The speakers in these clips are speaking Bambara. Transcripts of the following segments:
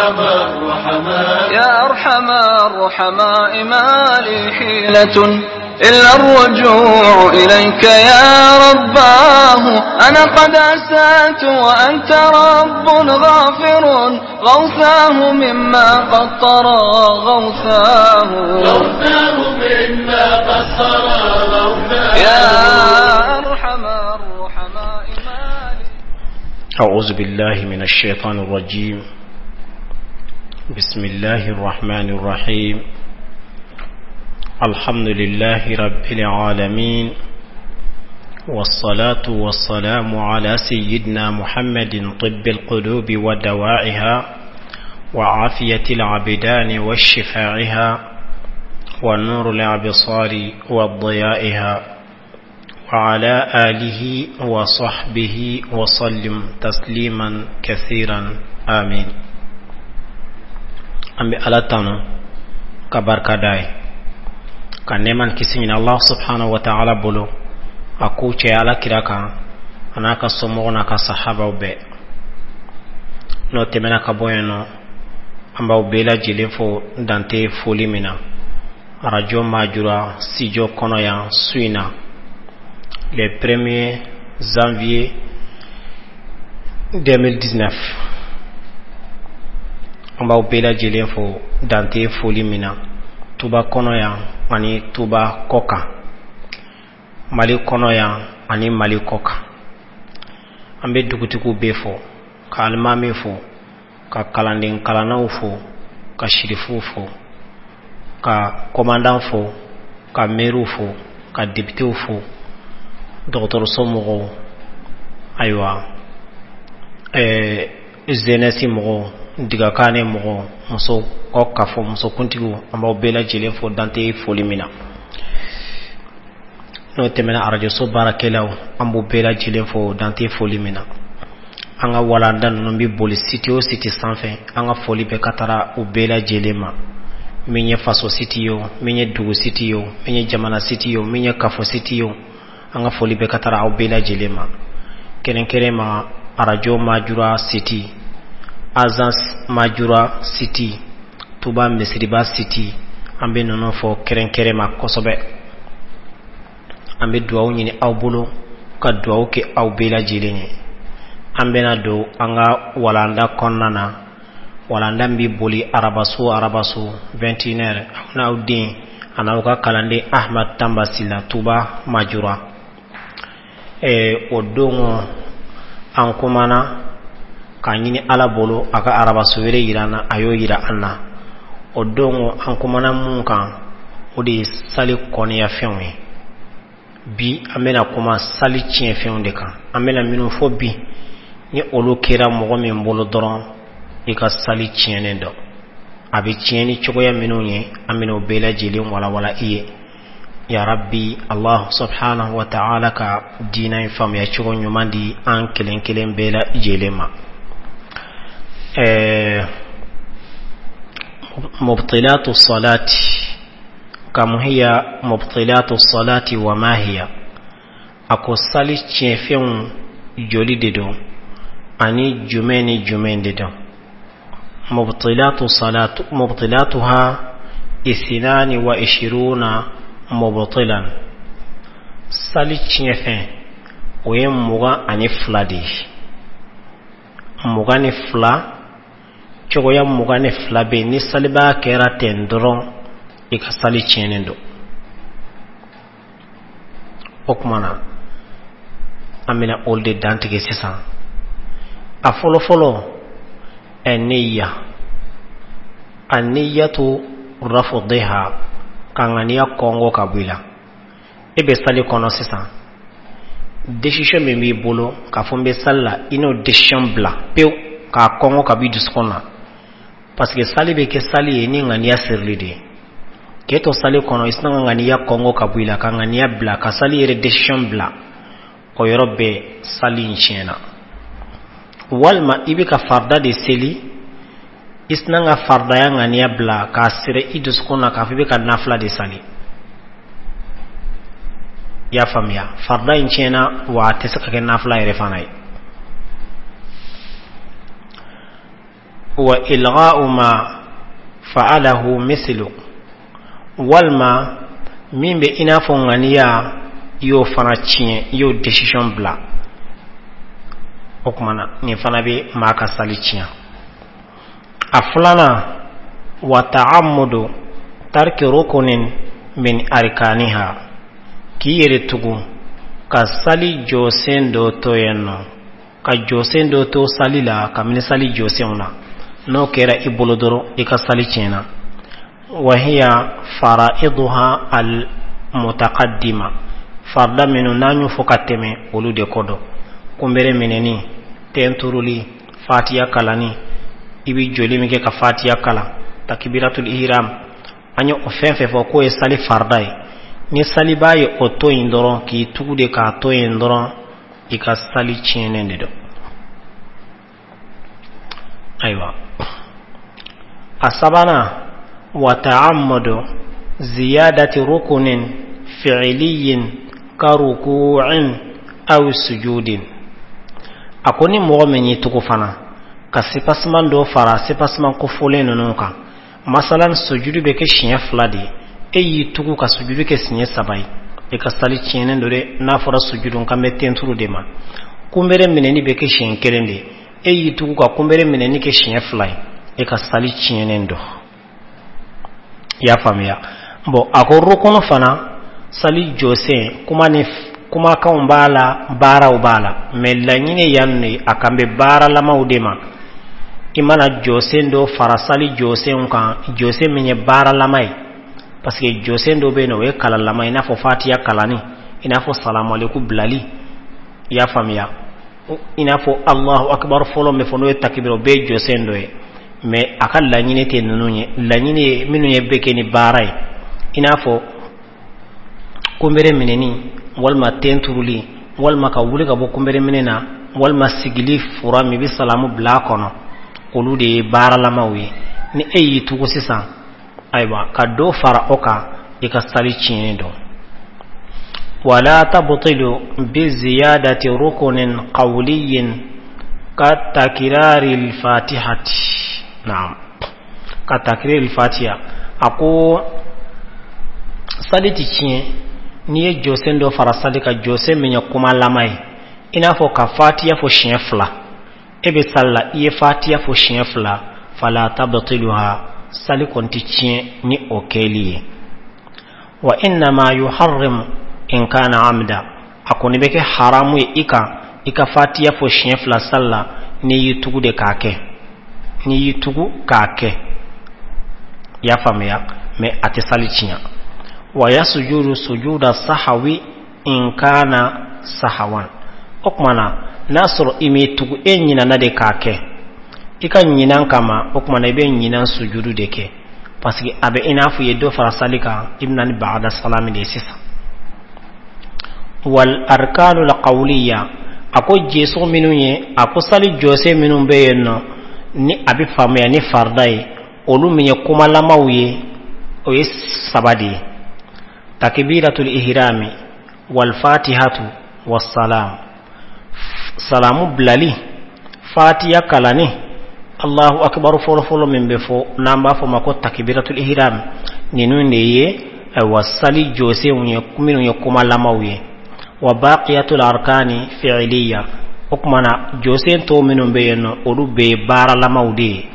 أرحم الرحماء يا أرحم الرحماء ما لي حيلة إلا الرجوع إليك يا رباه. أنا قد أسأت وأنت رب غافر، غوثاه مما قد طرى، غوثاه غوثاه مما قد طرى، غوثاه. يا أرحم الرحماء ما لي. أعوذ بالله من الشيطان الرجيم. بسم الله الرحمن الرحيم. الحمد لله رب العالمين، والصلاة والسلام على سيدنا محمد طب القلوب ودوائها وعافية العبدان وشفاعها ونور الأبصار وضيائها، وعلى آله وصحبه وسلم تسليما كثيرا، آمين. An bɛ Ala tanu ka barika da ye, ka nɛɛma ni kisi ɲini Allah subhanahu wa ta'ala bolo, a k'o cɛ Ala kira kan, a n'a ka somɔgɔw n'a ka sahabaw bɛɛ. N'o tɛmɛna ka bɔ yen nɔ, an b'aw bɛɛ lajɛlen fo dante foli min na Arajo Majura studio kɔnɔ yan su in na, le 1er janvier 2019. An b'aw bɛɛ lajɛlen fo dante foli min na Tuba kɔnɔ yan ani Tuba kɔ kan, Mali kɔnɔ yan ani Mali kɔ kan. An bɛ dugutigiw bɛɛ fo, ka alimami fo, ka kalanden kalannaw fo, ka sirifuw fo, ka commandant fo, ka maires fo, ka députéw fo, dɔgɔtɔrɔso mɔgɔw, ayiwa, jeunesse mɔgɔw, digakane mɔgɔw, muso kɔ kafo musokuntigiw, an b'aw bɛɛ lajɛlen fo dante foli min na. N'o tɛmɛna, arajoso baarakɛlaw, an b'u bɛɛ lajɛlen fo dante foli min na. An ka walanda ninnu bɛ boli site o site sanfɛ, an ka foli bɛ ka taara u bɛɛ lajɛlen ma, min ye faso site ye o, min ye dugu site ye o, min ye jamana site ye o, min ye kafo site ye o, an ka foli bɛ ka taara aw bɛɛ lajɛlen ma. Kɛrɛnkɛrɛn ma, Arajo Majura site, Agence Majura site, Tuba Misiriba site, an bɛ ninnu fɔ kɛrɛnkɛrɛn ma kosɛbɛ. An bɛ dugawu ɲini aw bolo, ka dugawu kɛ aw bɛɛ lajɛlen ye. An bɛna don an ka walanda kɔnɔna na, walanda min bɛ boli arabaso arabaso 21 heures, aw n'aw den a n'aw ka kalanden Ahmad Tamba Sila, Tuba Majura. O don an kumana k'a ɲini Ala bolo a ka arabaso wɛrɛ yira an na, a y'o yira an na. O don an kumana mun kan, o de ye sali kɔniyafɛnw ye. Bi an bɛna kuma sali tiɲɛfɛnw de kan. An bɛna minnu fɔ bi, ni olu kɛra mɔgɔ min bolo dɔrɔn, i ka sali tiɲɛnen dɔn. A bɛ tiɲɛ ni cogoya minnu ye, an bɛna o bɛɛ lajɛlen walawala i ye. Ya rabbi, Allah subhanahu wa ta'ala ka diinɛ in faamuya cogo ɲuman di an kelen kelen bɛɛ lajɛlen ma. مبطلات الصلاة، كم هي مبطلات الصلاة وما هي؟ A ko sali tiɲɛfɛnw joli de don, ani jumɛn ni jumɛn de don? مبطلات الصلاة، مبطلاتها 22 مبطلا. Sali tiɲɛfɛn, o ye 22 de ye. 22, cogoya 22 bɛ yen, ni saliba kɛra ten dɔrɔn, i ka sali tiɲɛnen don. O tuma na, an bɛna olu de dantigɛ sisan. A fɔlɔ fɔlɔ, النية، النية رفضها, ka ŋaniya kɔngɔ ka bɔ i la. E bɛ sali kɔnɔ sisan, décision min b'i bolo k'a fɔ n bɛ sali la, i n'o décision bila pewu k'a kɔngɔ ka bɔ i dusukun na, parce que sali bɛ kɛ sali ye ni ŋaniya sirili de ye. K'e to sali kɔnɔ, i sina ka ŋaniya kɔngɔ ka bɔ i la, ka ŋaniya bila, ka sali yɛrɛ décision bila, o yɔrɔ bɛɛ sali in tiɲɛna. Walima i bɛ ka farida de seli, i sina ka faridaya ŋaniya bila k'a siri i dusukun na k'a fɔ i bɛ ka nafila de sali. I y'a faamuya, farida in tiɲɛna, wa a tɛ se ka kɛ nafila yɛrɛ fana ye. Wa ilgha'u ma fa'alahu mithlu, walima min bɛ i n'a fɔ ŋaniya, i y'o fana tiɲɛ, i y'o décision bila. O tuma na nin fana bɛ maa ka sali tiɲɛ. A filanan, wa ta'ammudu tarki rukunin min arkaniha, k'i yɛrɛ tugu ka sali jɔsen dɔ to yen nɔ, ka jɔsen dɔ to sali la kabini sali jɔsenw na. N'o kɛra i bolo dɔrɔn, i ka sali tiɲɛna. Wa hiya fara'iduha al mutaqaddima, farida minnu n'an y'o fɔ ka tɛmɛ, olu de kɔ dɔn: kunbere minɛni, tɛn turuli, fatiya kalanni, i bɛ joli min kɛ ka fatiya kalan, takibiratul ihram. An ye o fɛn fɛn fɔ k'o ye sali farida ye, ni salibaa ye o to yen dɔrɔn, k'i tugu de k'a to yen dɔrɔn, i ka sali tiɲɛnen de don. Ayiwa, a sabanan, wa ta'ammadu ziyadati rukunin fi'liyin ka ruku'in aw sujudin. A ko ni mɔgɔ min y'i tugu fana ka soubassement dɔ fara soubassement kofɔlen ninnu kan, masalan sujudu bɛ kɛ siɲɛ fila de ye, e y'i tugu ka sujudu kɛ siɲɛ saba ye, i ka sali tiɲɛnen don dɛ. N'a fɔra sujudu, kan bɛ tenturu de ma. Kunbere minɛni bɛ kɛ siɲɛ kelen de ye, e y'i tugu ka kunbere minɛni kɛ siɲɛ fila ye, e ka sali tiɲɛnen don. I y'a faamuya? Bon, a ko rukunu fana, sali jɔsen, kuma ni kumakanw b'a la, baaraw b'a la, mais laɲini yan de, a kan bɛ baaralamaw de ma. I mana jɔsen dɔ fara sali jɔsenw kan, jɔsen min ye baaralama ye, parce que jɔsen dɔ bɛ yen nɔ, o ye kalalama, i n'a fɔ fatiya kalanni, i n'a fɔ salamualeku bilali, i y'a faamuya, i n'a fɔ Allahu akbar fɔlɔ min fɔ, n'o ye takibira, o bɛɛ ye jɔsen dɔ ye. Mais a ka laɲini tɛ ninnu ye. Laɲini ye minnu ye bɛ kɛ ni baara ye, i n'a fɔ kunbere minɛni, walima ten turuli, walima ka wuli ka bɔ kunbere minɛ na, walima sigili fura min bɛ salamu bila a kɔnɔ, olu de ye baaralamaw ye. Ni e y'i tugu sisan, ayiwa, ka dɔ fara o kan, i ka sali tiɲɛnen don. Wala tabtilu bi ziyadati rukunin qawliyin ka takirari al-fatihati. Naam, ka takirari al-fatiha. A ko sali ti tiɲɛ n'i ye jɔsen dɔ fara sali ka, jɔsen min ye kumalama ye, i n'a fɔ ka fatiya fɔ siɲɛ fila. E bɛ sali la, i ye fatiya fɔ siɲɛ fila, fala tabtiluha, sali kɔni ti tiɲɛ ni o kɛli ye. Wa innama yuharrimu in kana amda, a kɔni bɛ kɛ haramu ye i kan i ka fatiya fɔ siɲɛ fila sali la, n'i y'i tugu de k'a kɛ, n'i y'i tugu k'a kɛ. I y'a faamuya? Mais a tɛ sali tiɲɛ. Wa yasjudu sujuda sahawi in kana sahawan. O tuma na, n'a sɔrɔ i m'i tugu, e ɲinana de k'a kɛ, i ka ɲinan kama, o tuma na i bɛ ɲinan sujudu de kɛ, parce que a bɛ i n'a fɔ i ye dɔ fara sali kan, i bɛ na ni baada salami de ye sisan. Wal arkanu alqawliya, a ko jeso minnu ye, a ko sali jɔsen minnu bɛ yen nɔ, ni a bɛ faamuya ni farida ye, olu min ye kumalamaw ye, o ye saba de ye: takbiratul ihrami wal fatihatu wassalam, salamu bilali, fatiya kalani, Allahu akbar fɔlɔ fɔlɔ min bɛ fɔ, n'an b'a fɔ ma ko takbiratul ihram. Ninnu de ye, ayiwa, sali jɔsenw ye minnu ye kumalamaw ye. Wa baqiyatul arkani fi'liya, o tuma na jɔsen tɔw minnu bɛ yen nɔ, olu bɛɛ ye baaralamaw de ye.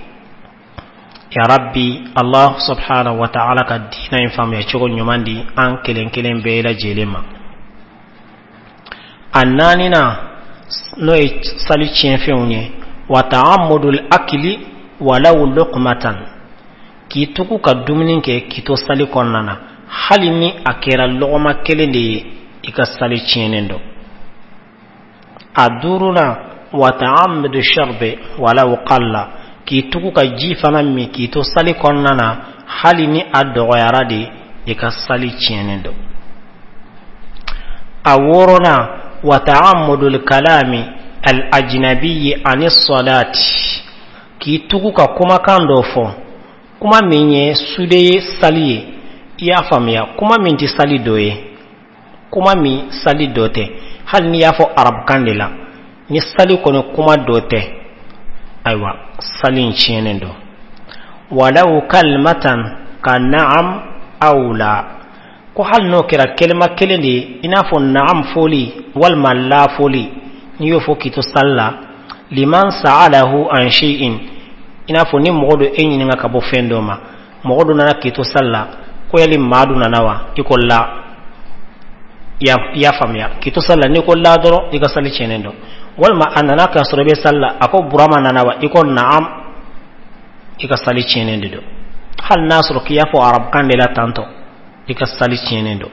Ya rabbi, Allah subhanahu wa ta'ala ka diinɛ in faamuya cogo ɲuman di an kelen kelen bɛɛ lajɛlen ma. A naaninan, n'o ye sali tiɲɛfɛnw ye, wa ta'ammudul akili walaw luqmatan, k'i tugu ka dumuni kɛ k'i to sali kɔnɔna na, hali ni a kɛra lɔgɔma kelen de ye, i ka sali tiɲɛnen don. A duurunan, wa ta'ammudu sharbi walaw qalla, k'i tugu ka ji fana min k'i to sali kɔnɔna na, hali ni a dɔgɔyara de, i ka sali tiɲɛnen don. A wɔɔrɔnan, wa ta'ammudul kalami al ajnabiyyi ani salati, k'i tugu ka kumakan dɔ fɔ, kuma min ye sude ye sali ye. I y'a faamuya? Kuma min tɛ sali dɔ ye, kuma min sali dɔ tɛ, hali n'i y'a fɔ arabukan de la, ni sali kɔni kuma dɔ tɛ. Ayiwa, sali in tiɲɛnen don. Walaw kalimatan ka naam aw la, ko hali n'o kɛra kelima kelen de ye, i n'a fɔ naam foli walima la foli, n'i y'o fɔ k'i to sali la, liman sa'alahu an shay'in, i n'a fɔ ni mɔgɔ dɔ e ɲininka ka bɔ fɛn dɔ ma, mɔgɔ dɔ nana k'i to sali la, ko yali maa dɔ nana wa, i ko la. I y'a faamuya, k'i to sali la, n'i ko la dɔrɔn, i ka sali tiɲɛnen don. Walima a nana k'a sɔrɔ i bɛ sali la, a ko Burama nana wa, i ko naam, i ka sali tiɲɛnen de don. Hali n'a sɔrɔ k'i y'a fɔ arabukan de la tantɔ, i ka sali tiɲɛnen don.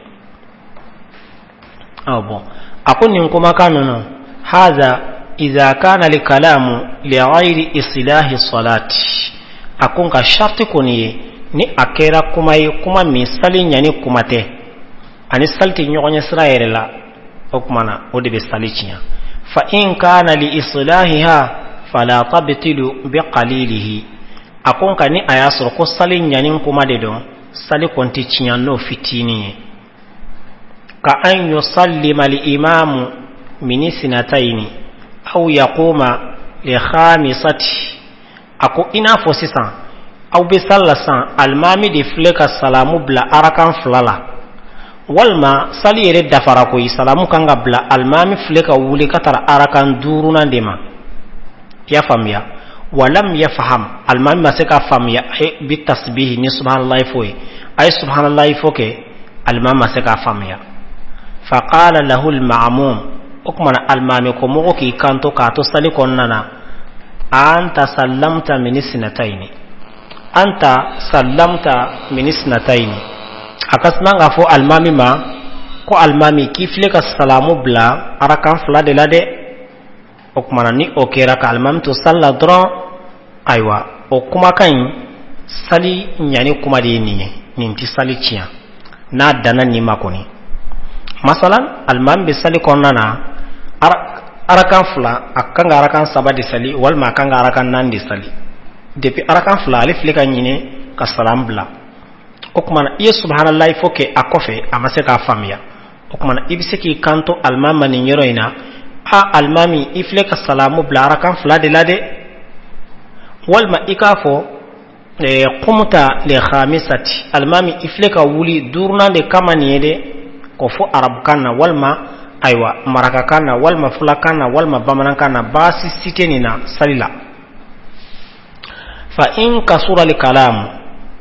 Ɔ bɔn, a ko nin kumakan ninnu, haza iza kana li kalamu li ghayri islahi salati, a ko nka sharti kɔni ye ni a kɛra kuma ye, kuma min sali ɲani kuma tɛ, ani sali tɛ ɲɔgɔn ɲɛ sira yɛrɛ la, o kuma na o de bɛ sali tiɲɛ. Fa in kana li islahiha fala tabtilu bi qalilihi, a ko nka ni a y'a sɔrɔ ko sali ɲani kuma de don, sali kɔni tɛ tiɲɛ n'o fitinin ye. Ka an yusallima li imamu min sinatayini aw yaquma li khamisati, a ko i n'a fɔ sisan aw bɛ sali la sisan, alimami de filɛ ka salamu bila arakan fila la, walima sali yɛrɛ dafara koyi, salamu kan ka bila, alimami filɛ ka wuli ka taara arakan duurunan de ma. I y'a faamuya? Walam yafham, alimami ma se k'a faamuya bi tasbihi ni subhanallahi fo ye, a ye subhanallahi fo kɛ, alimami ma se k'a faamuya. Faqala lahu al-ma'mum, o kuma na alimami ko mɔgɔ k'i kanto k'a to sali kɔnɔna na, anta sallamta min sinatayini, anta sallamta min sinatayini, a ka sina k'a fɔ alimami ma ko alimami k'i filɛ ka salamu bila arakan fila de la dɛ. O kuma na ni o kɛra ka alimami to sali la dɔrɔn, ayiwa o kumakan in sali ɲani kuma de ye nin ye, nin tɛ sali tiɲɛ n'a danna nin ma kɔni. Masalan alimami bɛ sali kɔnɔna na, arakan fila, a kan ka arakan saba de sali walima a kan ka arakan naani de sali. Depuis arakan fila ale filɛ ka ɲinɛ ka salam bila, o kuma na i ye subhanallahi fo kɛ a kɔfɛ, a ma se k'a faamuya. O kuma na i bɛ se k'i kanto alimami ma nin yɔrɔ in na, a alimami i filɛ ka salamu bila arakan fila de la dɛ, walima i k'a fɔ qumta li khamisati, alimami i filɛ ka wuli duurunan de kama nin ye dɛ, k'o fɔ arabukan na walima ayiwa marakakan na walima fulakan na walima bamanankan na, baasi si tɛ nin na sali la. Fa in kasura li kalamu,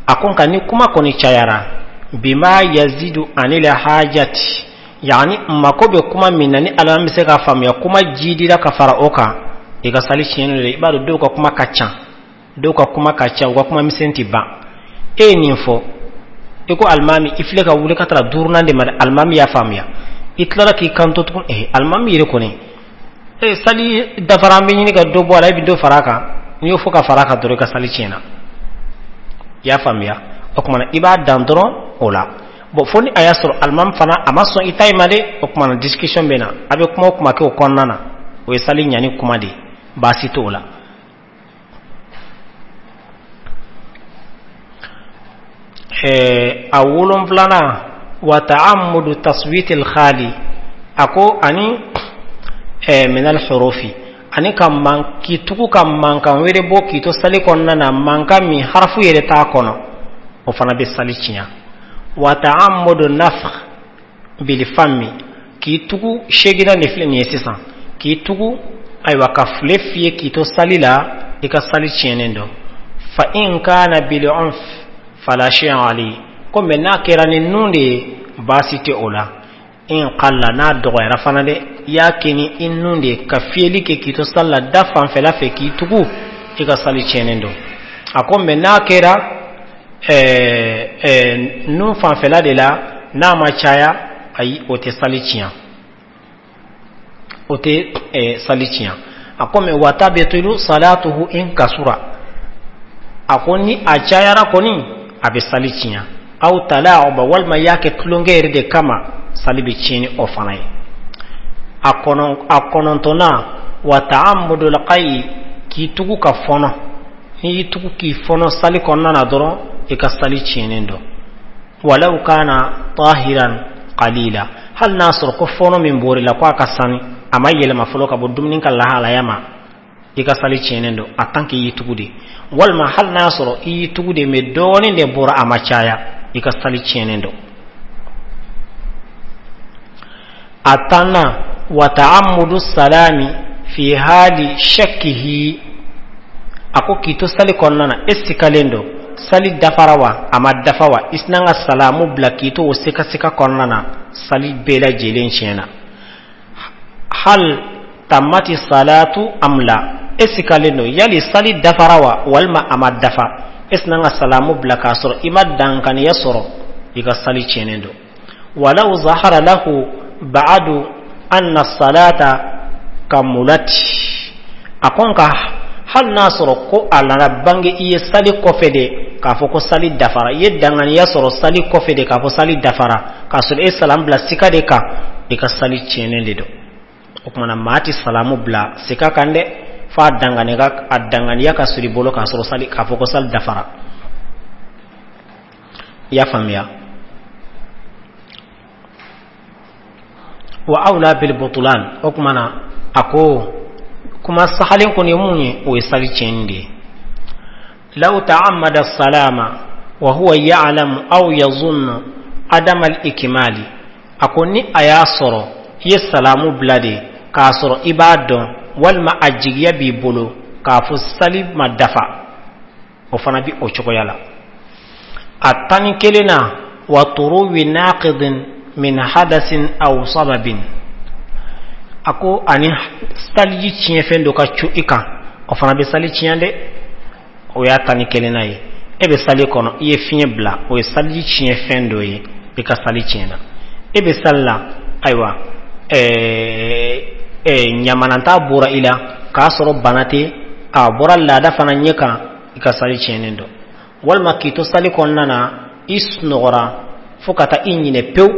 a ko nka ni kuma kɔni cayara, bima yazidu anil hajati, yani mako bɛ kuma min na ni alimami bɛ se k'a faamuya, kuma jidira ka fara o kan, i ka sali tiɲɛnen don. I b'a dɔn dɔw ka kuma ka ca, dɔw ka kuma ka ca, u ka kuma misɛn tɛ ban. E ye nin fɔ, i ko alimami i filɛ ka wuli ka taara duurunan de ma dɛ, alimami y'a faamuya. I tilara k'i kanto tugun, alimami yɛrɛ kɔni, sali dafara, an bɛ ɲini ka dɔ bɔ a la, i bɛ dɔ fara a kan, n'i y'o fɔ ka fara a kan dɔrɔn, i ka sali tiɲɛna. I y'a faamuya? O kuma na i b'a dan dɔrɔn o la. Bon, fo ni a y'a sɔrɔ alimami fana a ma sɔn i ta in ma dɛ, o kuma na discussion bɛ na, a bɛ kuma o kuma kɛ o kɔnɔna na, o ye sali ɲani kuma de ye, baasi t'o la. A wolonfilanan, wa ta'ammudu taswitil khali, a ko ani minal hurufi, ani ka man k'i tugu ka mankan wɛrɛ bɔ k'i to sali kɔnɔna na, mankan min harafu yɛrɛ t'a kɔnɔ, o fana bɛ sali tiɲɛ. Wa ta'ammudu nafkh bil fammi, k'i tugu seginna de filɛ nin ye sisan, k'i tugu ayiwa ka file fiyɛ k'i to sali la, i ka sali tiɲɛnen don. Fa in kana bil unf fala shay'a alayhi, ko mɛ n'a kɛra ni nun de ye, baasi tɛ o la. In qalla, n'a dɔgɔyara fana dɛ, i y'a kɛ ni i nun de ye ka fiyɛli kɛ k'i to sali la da fanfɛla fɛ k'i tugu, i ka sali tiɲɛnen don. A ko mɛ n'a kɛra nun fanfɛla de la, n'a ma caya, ayi o tɛ sali tiɲɛ, o tɛ sali tiɲɛ. A ko mɛ wa tabtilu salatuhu in kasura, a ko ni a cayara kɔni a bɛ sali tiɲɛ. Aw tala'uba, walima i y'a kɛ tulonkɛ yɛrɛ de kama, sali bɛ tiɲɛ ni o fana ye. A kɔnɔntɔnnan, wa ta'ammudul qayyi, k'i tugu ka fɔnɔ, n'i y'i tugu k'i fɔnɔ sali kɔnɔna na dɔrɔn, i ka sali tiɲɛnen don. Walaw kana tahiran qalila, hali n'a sɔrɔ ko fɔnɔ min bɔr'i la ko a ka sani, a ma yɛlɛma fɔlɔ ka bɔ dumuni ka lahalaya ma, I ka sali tiɲɛnen don en tant que i y'i tugu de, walima hali n'a sɔrɔ i y'i tugu de, mais dɔɔnin de bɔra, a ma caya, i ka sali tiɲɛnen don. A 10nan, wa ta'ammudu salami fi hali shakkihi. A ko k'i to sali kɔnɔna na, e sikalen don sali dafara wa, a ma dafa wa, i sina ka salamu bila k'i to o sikasika kɔnɔna na, sali bɛɛ lajɛlen tiɲɛna. Hal tammati salatu am la, e sikalen don yali sali dafara wa, walima a ma dafa, e sina ka salamu bila k'a sɔrɔ i ma dankaniya sɔrɔ, i ka sali tiɲɛnen don. Walaw zahara lahu ba'adu anna salata kamulati. A ko nka hali n'a sɔrɔ ko a nana bange i ye sali kɔfɛ de k'a fɔ ko sali dafara, i ye danganiya sɔrɔ sali kɔfɛ de k'a fɔ sali dafara, k'a sɔrɔ e salamu bila sika de kan, i ka sali tiɲɛnen de don. O tuma na maa tɛ salamu bila sika kan dɛ, f'a danganiya ka sɔrɔ i bolo k'a sɔrɔ sali, k'a fɔ ko sali dafara. I y'a faamuya? Wa awla bil butulan. O tuma na a ko kuma sahalen kɔni ye mun ye, o ye sali tiɲɛni de ye. Law ta'ammada salama wa huwa ya'lamu aw yazunnu adama al-ikmali. A ko ni a y'a sɔrɔ i ye salamu bila de k'a sɔrɔ i b'a dɔn, walima a jigiya b'i bolo k'a fɔ sali ma dafa, o fana bi o cogoya la. A 11 na, wa turuwi naqidin min hadasin aw sababin. A ko ani saliji tiɲɛfɛn dɔ ka cu i kan, o fana bɛ sali tiɲɛ dɛ. O y'a 11nan ye. E bɛ sali kɔnɔ, i ye fiɲɛ bila, o ye saliji tiɲɛfɛn dɔ ye, i ka sali tiɲɛna. E bɛ sali la, ayiwa, ɲamananta bɔra i la k'a sɔrɔ bana tɛ, a bɔra laada fana ɲɛ kan, i ka sali tiɲɛnen don. Walima k'i to sali kɔnɔna na, i sunɔgɔra fo ka taa i ɲinɛ pewu,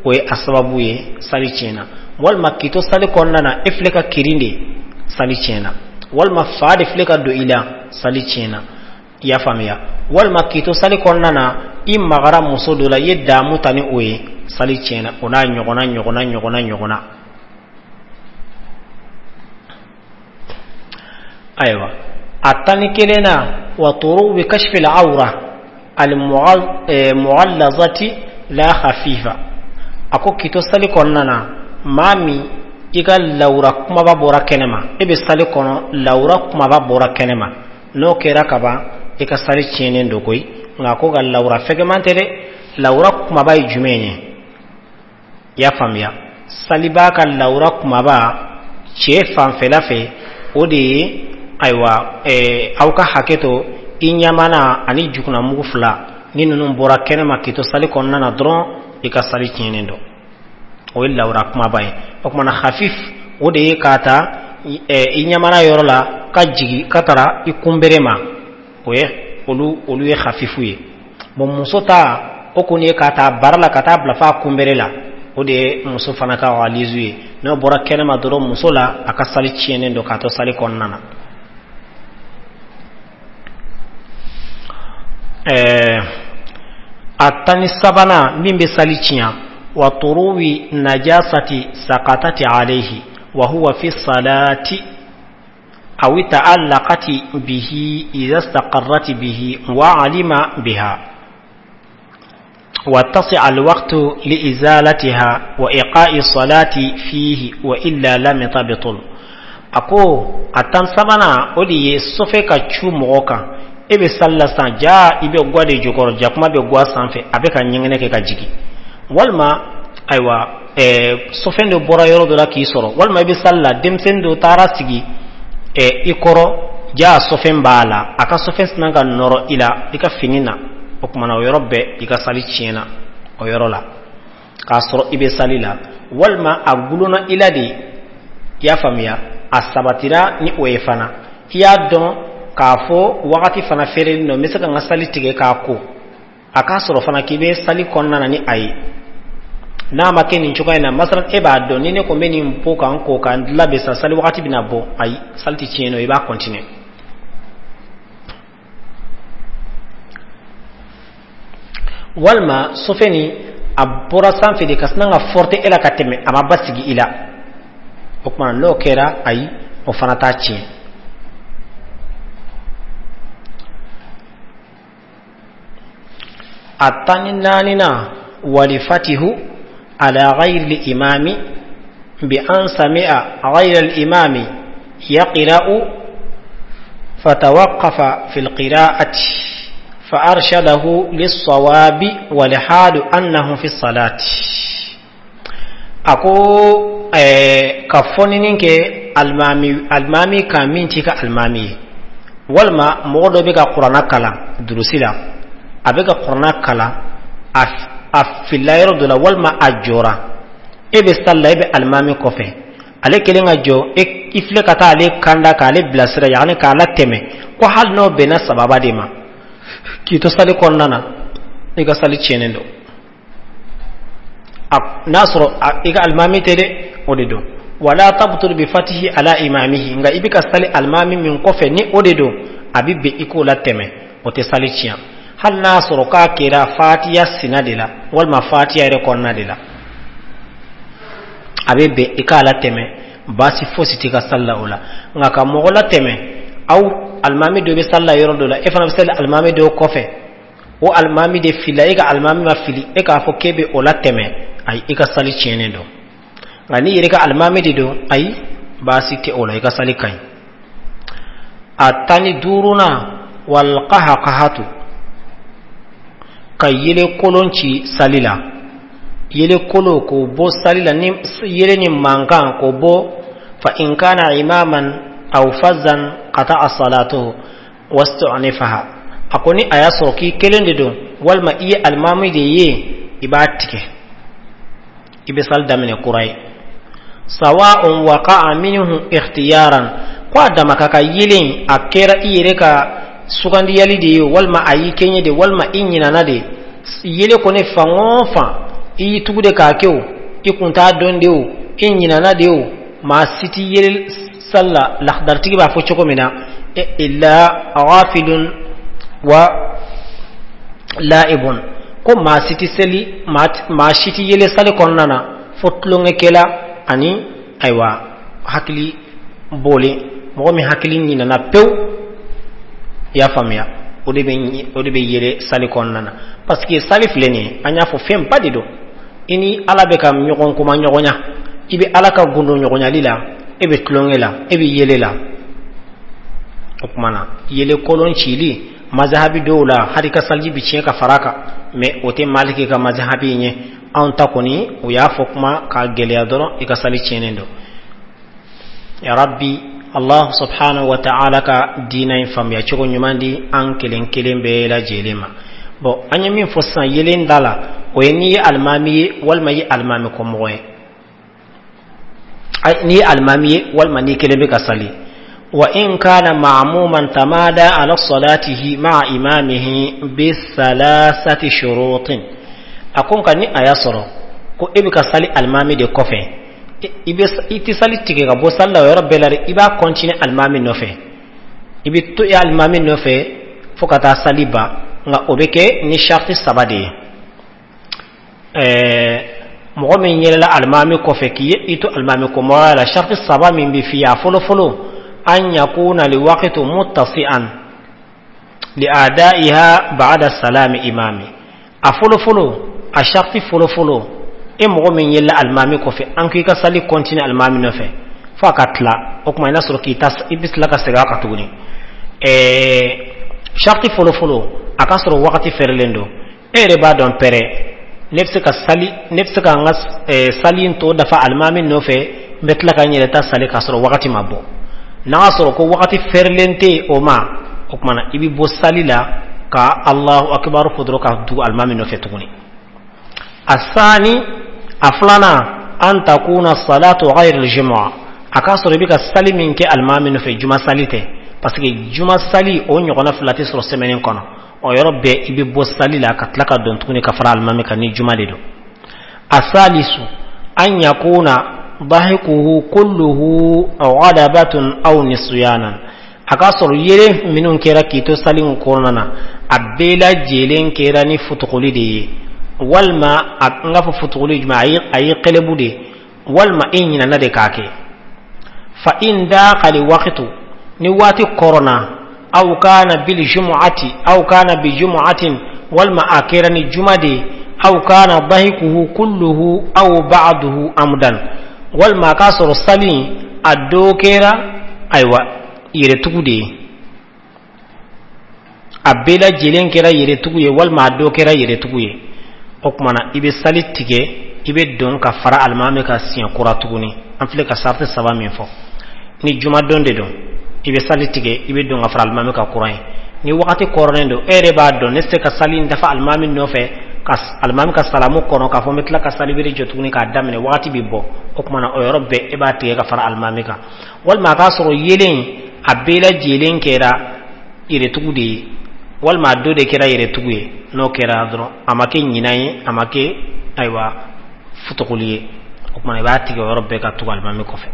o ye a sababu ye, sali tiɲɛna. Walima k'i to sali kɔnɔna na, e filɛ ka kirin de, sali tiɲɛna. Walima fa de filɛ ka don i la, sali tiɲɛna. I y'a faamuya? Walima k'i to sali kɔnɔna na, i magara muso dɔ la, i ye damu ta ni o ye, sali tiɲɛna. O n'a ɲɔgɔnna ɲɔgɔnna ɲɔgɔnna ɲɔgɔnna. Ayiwa, a 11 na, wa turuwi kashfi al-awra al-mughallazati la khafifa. A ko k'i to sali kɔnɔna na, maa min i ka lawura kumaba bɔra kɛnɛma, e bɛ sali kɔnɔ, lawura kumaba bɔra kɛnɛma, n'o kɛra kaban, i ka sali tiɲɛnen don koyi. Nka ko ka lawura fɛgɛman tɛ dɛ. Lawura kumaba ye jumɛn ye? I y'a faamuya? Salibaa ka lawura kumaba cɛ fanfɛla fɛ, o de ye ayiwa, aw ka hakɛ to, i ɲamana ani jukunamugu fila ni ninnu bɔra kɛnɛma k'i to sali kɔnɔna na dɔrɔn, i ka sali tiɲɛnen don. O ye lawura kumaba ye. O tuma na khafif, o de ye k'a ta i ɲamana yɔrɔ la ka jigin ka taara i kunbere ma, o ye olu ye khafifu ye. Bon, muso ta o kɔni ye k'a ta bara la ka taa bila f'a kunbere la, o de ye muso fana ka ghalizu ye. N'o bɔra kɛnɛma dɔrɔn muso la, a ka sali tiɲɛnen don k'a to sali kɔnɔna na. A 13nan min bɛ sali tiɲɛ, wa turuwi najasati sakatati alayhi wa huwa fi salati aw ta'allaqati bihi idha istaqarrat bihi wa alima biha واتسع الوقت لإزالتها وإيقاء الصلاة فيه وإلا لم تبطل. أكو أتان سبنا أولي سوفي كتشو موكا إبي سالة سان جا إبي غوالي جوكور جا كما بي غوا سانفي أبي كان ينغني كي كجيكي والما أيوا سوفين دو بورا يورو دولا كي سورو والما إبي سالة دمسين دو تارا سيجي إكورو جا سوفين بالا أكا سوفين سنانغا نورو إلا إكا فينينا. O kumana o yɔrɔ bɛɛ i ka sali tiɲɛna o yɔrɔ la k'a sɔrɔ i bɛ sali la, walima a gulonna i la de, i y'a faamuya, a sabatira ni o ye fana, i y'a dɔn k'a fɔ wagati fana feerelen don, n bɛ se ka n ka sali tigɛ k'a ko, a k'a sɔrɔ fana k'i bɛ sali kɔnɔna na ni a ye. N'a ma kɛ nin cogoya in na, masalan e b'a dɔn ni ne ko n bɛ nin bɔ ka n ko ka n labɛn sa sali wagati bɛna bɔ, ayi, sali tɛ tiɲɛ nɔ, i b'a continuer. Walima sofɛ ni a bɔra sanfɛ de ka sina ka forte e la ka tɛmɛ, a ma basigi i la, o tuma n'o kɛra, ayi, o fana t'a tiɲɛ. A 14nan, walifatihu ala ghayri imami bi an sami'a ghayra al-imami yaqra'u fatawaqafa fi al-qira'ati فأرشده للصواب والحال أنه في الصلاة. A ko ka fɔnini kɛ alimami, alimami kan min t'i ka alimami ye, walima mɔgɔ dɔ bɛ ka kuranna kalan durusi la, a bɛ ka kuranna kalan, a filila yɔrɔ dɔ la walima a jɔra. E bɛ sali la, e bɛ alimami kɔfɛ, ale kelen ka jɔ, e i filɛ ka taa ale kanda k'ale bilasira, yaani k'a latɛmɛ, ko hali n'o bɛnna sababa de ma k'i to sali kɔnɔna na, i ka sali tiɲɛnen don. N'a sɔrɔ i ka alimami tɛ dɛ, o de don. Wala tabtul bi fatihi ala imamihi. Nka i bɛ ka sali alimami min kɔfɛ, ni o de don, a bɛ bɛn i k'o latɛmɛ, o tɛ sali tiɲɛ, hali n'a sɔrɔ k'a kɛra fatiya sina de la walima fatiya yɛrɛ kɔnɔna de la, a bɛ bɛn i k'a latɛmɛ, baasi fosi t'i ka sali la o la. Nka ka mɔgɔ latɛmɛ, aw alimami dɔ bɛ sali la yɔrɔ dɔ la, e fana bɛ sali alimami dɔ kɔfɛ, o alimami de filila, e ka alimami ma fili, e k'a fɔ k'e bɛ o latɛmɛ, ayi, i ka sali tiɲɛnen don. Nka n'i yɛrɛ ka alimami de don, ayi, baasi tɛ o la, i ka sali ka ɲi. A 15nan, walqahaqahatu, ka yele kolon ci sali la, yele kolo k'o bɔ sali la, ni yele ni mankan k'o bɔ. Fa in kana imaman aw fazan qata'a salatuhu wastu'nifaha. A ko ni a y'a sɔrɔ k'i kelen de don walima i ye alimami de ye, i b'a tigɛ, i bɛ sali daminɛ kura ye. Sawa'un waqa'a minhu ikhtiyaran, ko a dama ka ka yelen, a kɛra i yɛrɛ ka sugandiyali de ye, walima a y'i kɛɲɛ de, walima i ɲinana de, yele kɔni fan o fan i y'i tugu de k'a kɛ, o i kun t'a dɔn de, o i ɲinana de, o maa si ti yele sali la. Lahadaritigi b'a fɔ cogo min na, illa ghafilun wa la'ibun, ko maa si ti seli, maa si ti yele sali kɔnɔna na fo tulonkɛkɛla ani ayiwa hakili bɔlen, mɔgɔ min hakili ɲinana pewu. I y'a faamuya? O de bɛ yele sali kɔnɔna na, parce que sali filɛ nin ye, an y'a fɔ, fɛnba de don. I ni Ala bɛ ka ɲɔgɔn kuma ɲɔgɔnya, i bɛ Ala ka gundo ɲɔgɔnyali la, e bɛ tulonkɛ la, e bɛ yele la. O tuma na, yele kolon cili, mazahabi dɔw la, hali ka saliji bi tiɲɛ ka fara a kan, mais o tɛ Maliki ka mazahabi ɲɛ. Anw ta kɔni, o y'a fɔ kuma k'a gɛlɛya dɔrɔn, i ka sali tiɲɛnen don. Ya rabbi, Allah subhanahu wa ta'ala ka diina in faamuya cogo ɲuman di an kelen kelen bɛɛ lajɛlen ma. Bon, an ye min fɔ sisan yelen da la, o ye n'i ye alimami ye walima i ye alimami kɔmɔgɔ ye, n'i ye alimami ye walima n'i kelen bɛ ka sali. Wa in kana ma'muman tamada ala salatihi ma'a imamihi bi salasati shurutin. A ko nka ni a y'a sɔrɔ ko e bɛ ka sali alimami de kɔfɛ, i bɛ i tɛ sali tigɛ ka bɔ sali la o yɔrɔ bɛɛ la dɛ, i b'a continuer alimami nɔfɛ, i bɛ to i alimami nɔfɛ fo ka taa sali ban. Nka o bɛ kɛ ni sariti saba de ye. Mɔgɔ min yɛlɛla alimami kɔfɛ k'i i to alimami kɔmɔgɔya la, sariti saba min bɛ f'i ye, a fɔlɔ fɔlɔ, an yakuna liwaqitu muttasi'an li adaiha ba'da salami imami. A fɔlɔ fɔlɔ, a sariti fɔlɔ fɔlɔ, e mɔgɔ min yɛlɛla alimami kɔfɛ, an k'i ka sali continuer alimami nɔfɛ fo a ka tila. O tuma i n'a sɔrɔ k'i ta, i bɛ tila ka segin a kan tuguni. Sariti fɔlɔ fɔlɔ, a ka sɔrɔ wagati fɛrɛlen don. E yɛrɛ b'a dɔn pɛrɛ, ne bɛ se ka sali, ne bɛ se ka n ka sali in tɔ dafa alimami nɔfɛ, n bɛ tila ka n yɛrɛ ta sali k'a sɔrɔ wagati ma bɔ. N'a y'a sɔrɔ ko wagati fɛrɛlen tɛ o ma, o tuma na i bɛ bɔ sali la ka Allahu akibaru fɔ dɔrɔn ka tugu alimami nɔfɛ tuguni. Asani, a filanan, an takuna salatu ghayr al-jumu'a, a k'a sɔrɔ i bɛ ka sali min kɛ alimami nɔfɛ, juma sali tɛ, parce que juma sali o ɲɔgɔnna fila tɛ sɔrɔ semaine kɔnɔ. O yɔrɔ bɛɛ i bɛ bɔ sali la ka tila ka don tuguni ka fara alimami kan ni juma de don. Asalisu, an yakuna dahikuhu kulluhu ghalabatun aw nisyanan, a k'a sɔrɔ yelen minnu kɛra k'i to sali in kɔnɔna na, a bɛɛ lajɛlen kɛra ni futuguli de ye, walima n k'a fɔ futuguli jumɛn, a ye kɛlɛbu de, walima e ɲinana de k'a kɛ. Fa in daqa li waqtu, ni waati kɔrɔna, aw kana bil jumu'ati, aw kana bi jumu'atin walima a kɛra ni juma de ye, aw kana dahikuhu kulluhu aw ba'duhu amdan, walima a k'a sɔrɔ sali in a dɔ kɛra ayiwa yɛrɛtugu de ye, a bɛɛ lajɛlen kɛra yɛrɛtugu ye walima a dɔ kɛra yɛrɛtugu ye. O tuma na i bɛ sali tigɛ, i bɛ don ka fara alimami kan siɲɛ kura tuguni. An filɛ ka sarati saba min fɔ, ni jumadon de don i bɛ sali tigɛ, i bɛ don ka fara alimami kan kura ye. Ni wagati kɔrɔnen don, e yɛrɛ b'a dɔn ne tɛ se ka sali in dafa alimami nɔfɛ ka alimami ka salamu kɔnɔ k'a fɔ n bɛ tila ka sali wɛrɛ jɔ tuguni k'a daminɛ, wagati bɛ bɔ. O tuma na o yɔrɔ bɛɛ e b'a tigɛ ka fara alimami kan. Walima a k'a sɔrɔ yeelen a bɛɛ lajɛlen kɛra yɛrɛtugu de ye, walima a dɔ de kɛra yɛrɛtugu ye. N'o kɛra dɔrɔn a ma kɛ ɲinan ye, a ma kɛ ayiwa futuguli ye. O tuma na i b'a tigɛ o yɔrɔ bɛɛ ka tugu alimami kɔfɛ.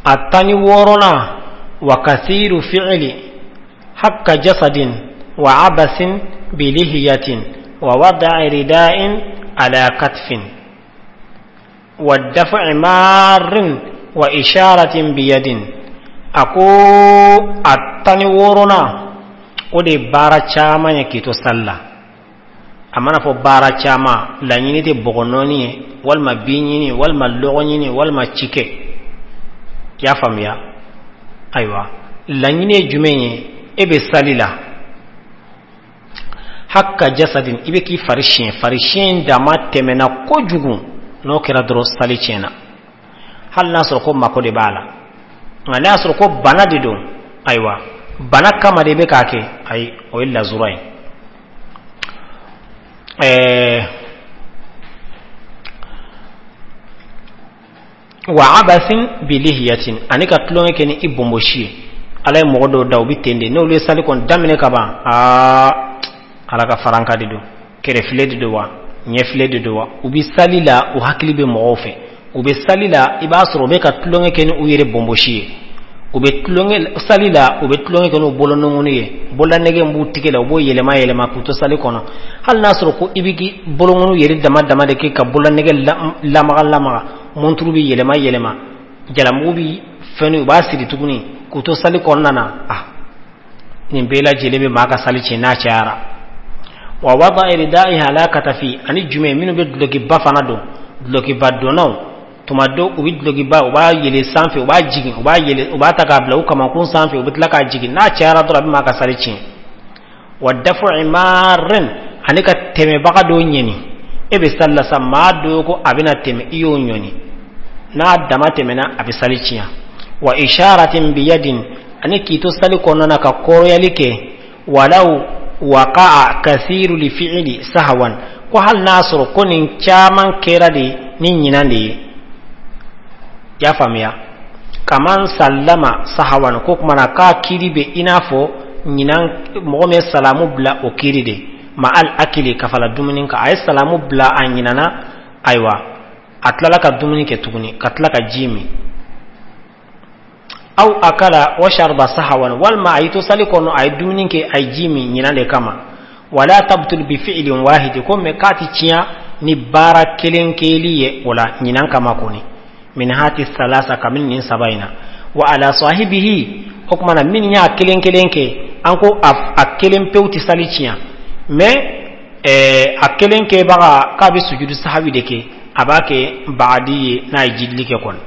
A 16nan, wa kathiru fi'li hakka jasadin wa abasin bilihiyatin wa wada'i rida'in ala katfin wa daf'i marin wa isharatin biyadin. A ko a 16nan o de ye baara caman ye k'i to sali la. A mana fɔ baara caman, laɲini tɛ bɔgɔ nɔɔni ye, walima bin ɲini, walima lɔgɔ ɲini, walima cikɛ. I y'a faamuya? Ayiwa, laɲini ye jumɛn ye? E bɛ sali la, hakka jasadin, i bɛ k'i fari siɲɛ, fari siɲɛ in dama tɛmɛna kojugu. N'o kɛra dɔrɔn sali tiɲɛna, hali n'a sɔrɔ ko mako de b'a la. Nka n'a y'a sɔrɔ ko bana de don, ayiwa bana kama de bɛ k'a kɛ, ayi o ye lazura ye. Wa abasin bilihiyatin, ani ka tulonkɛ kɛ ni i bonbosi ye. Ala ye mɔgɔ dɔw da u bɛ ten de, n'olu ye sali kɔni daminɛ ka ban, aa ala ka faranka de don, kɛrɛfile de don wa ɲɛfile de don wa, u bɛ sali la u hakili bɛ mɔgɔw fɛ. U bɛ sali la i b'a sɔrɔ u bɛ ka tulonkɛ kɛ ni u yɛrɛ bonbosi ye, u bɛ tulonkɛ sali la, u bɛ tulonkɛ kɛ n'u bolonɔngɔni ye, bololanɛgɛ b'u tigɛ la, u b'o yɛlɛma yɛlɛma k'u to sali kɔnɔ. Hali n'a sɔrɔ ko i bɛ k'i bolonɔngɔni yɛrɛ dama dama de kɛ ka bololanɛgɛ lamaga lamaga, monturu bɛ yɛlɛma yɛlɛma, jalamugu bɛ fɛn, u b'a siri tuguni k'u to sali kɔnɔna na. Ah, nin bɛɛ lajɛlen bɛ maa ka sali tiɲɛ n'a cayara. Wa wada'i ridaihi ala katafi, ani jumɛn minnu bɛ dulokiba fana don, dulokiba donnanw tuma dɔ u bɛ dulokiba u b'a yɛlɛ sanfɛ, u b'a jigin, u b'a yɛlɛ, u b'a ta k'a bila u kamankun sanfɛ, u bɛ tila k'a jigin. N'a cayara dɔrɔn a bɛ maa ka sali tiɲɛ. Wa daf'i marin, ani ka tɛmɛbaga dɔ ɲɛni. E bɛ sali la sa, maa dɔ ko a bɛna tɛmɛ, i y'o ɲɔni, n'a dama tɛmɛna a bɛ sali tiɲɛ. Wa isharatin biyadin, ani k'i to sali kɔnɔna na ka kɔrɔyali kɛ. Walaw waqa'a kathiru li fi'li sahwan, ko hali n'a sɔrɔ ko nin caman kɛra de ni ɲinan de ye. I y'a faamuya? Kaman sallama sahawan, ko kuma na k'a kiiri bɛ i n'a fɔ ɲinan mɔgɔ min ye salamu bila o kiiri de ma al akili ka fala dumuni kan. A ye salamu bila a ɲinana, ayiwa a tilala ka dumuni kɛ tuguni, ka tila ka ji min. Aw akala wa sharba sahawan, walima a y'i to sali kɔnɔ a ye dumuni kɛ, a ye ji min ɲinan de kama. Wala tabtul bi fi'lin wahidi, ko mɛ k'a ti tiɲɛ ni baara kelen kɛli ye o la ɲinan kama kɔni. Min hati salasa, kabini nin saba in na. Wa ala sahibihi, o tuma na min y'a kelen kelen kɛ, an ko a kelen pewu tɛ sali tiɲɛ, mais a kelen kɛbaga k'a bɛ sujudu sahawi de kɛ, a b'a kɛ baadi ye n'a ye jidili kɛ kɔni.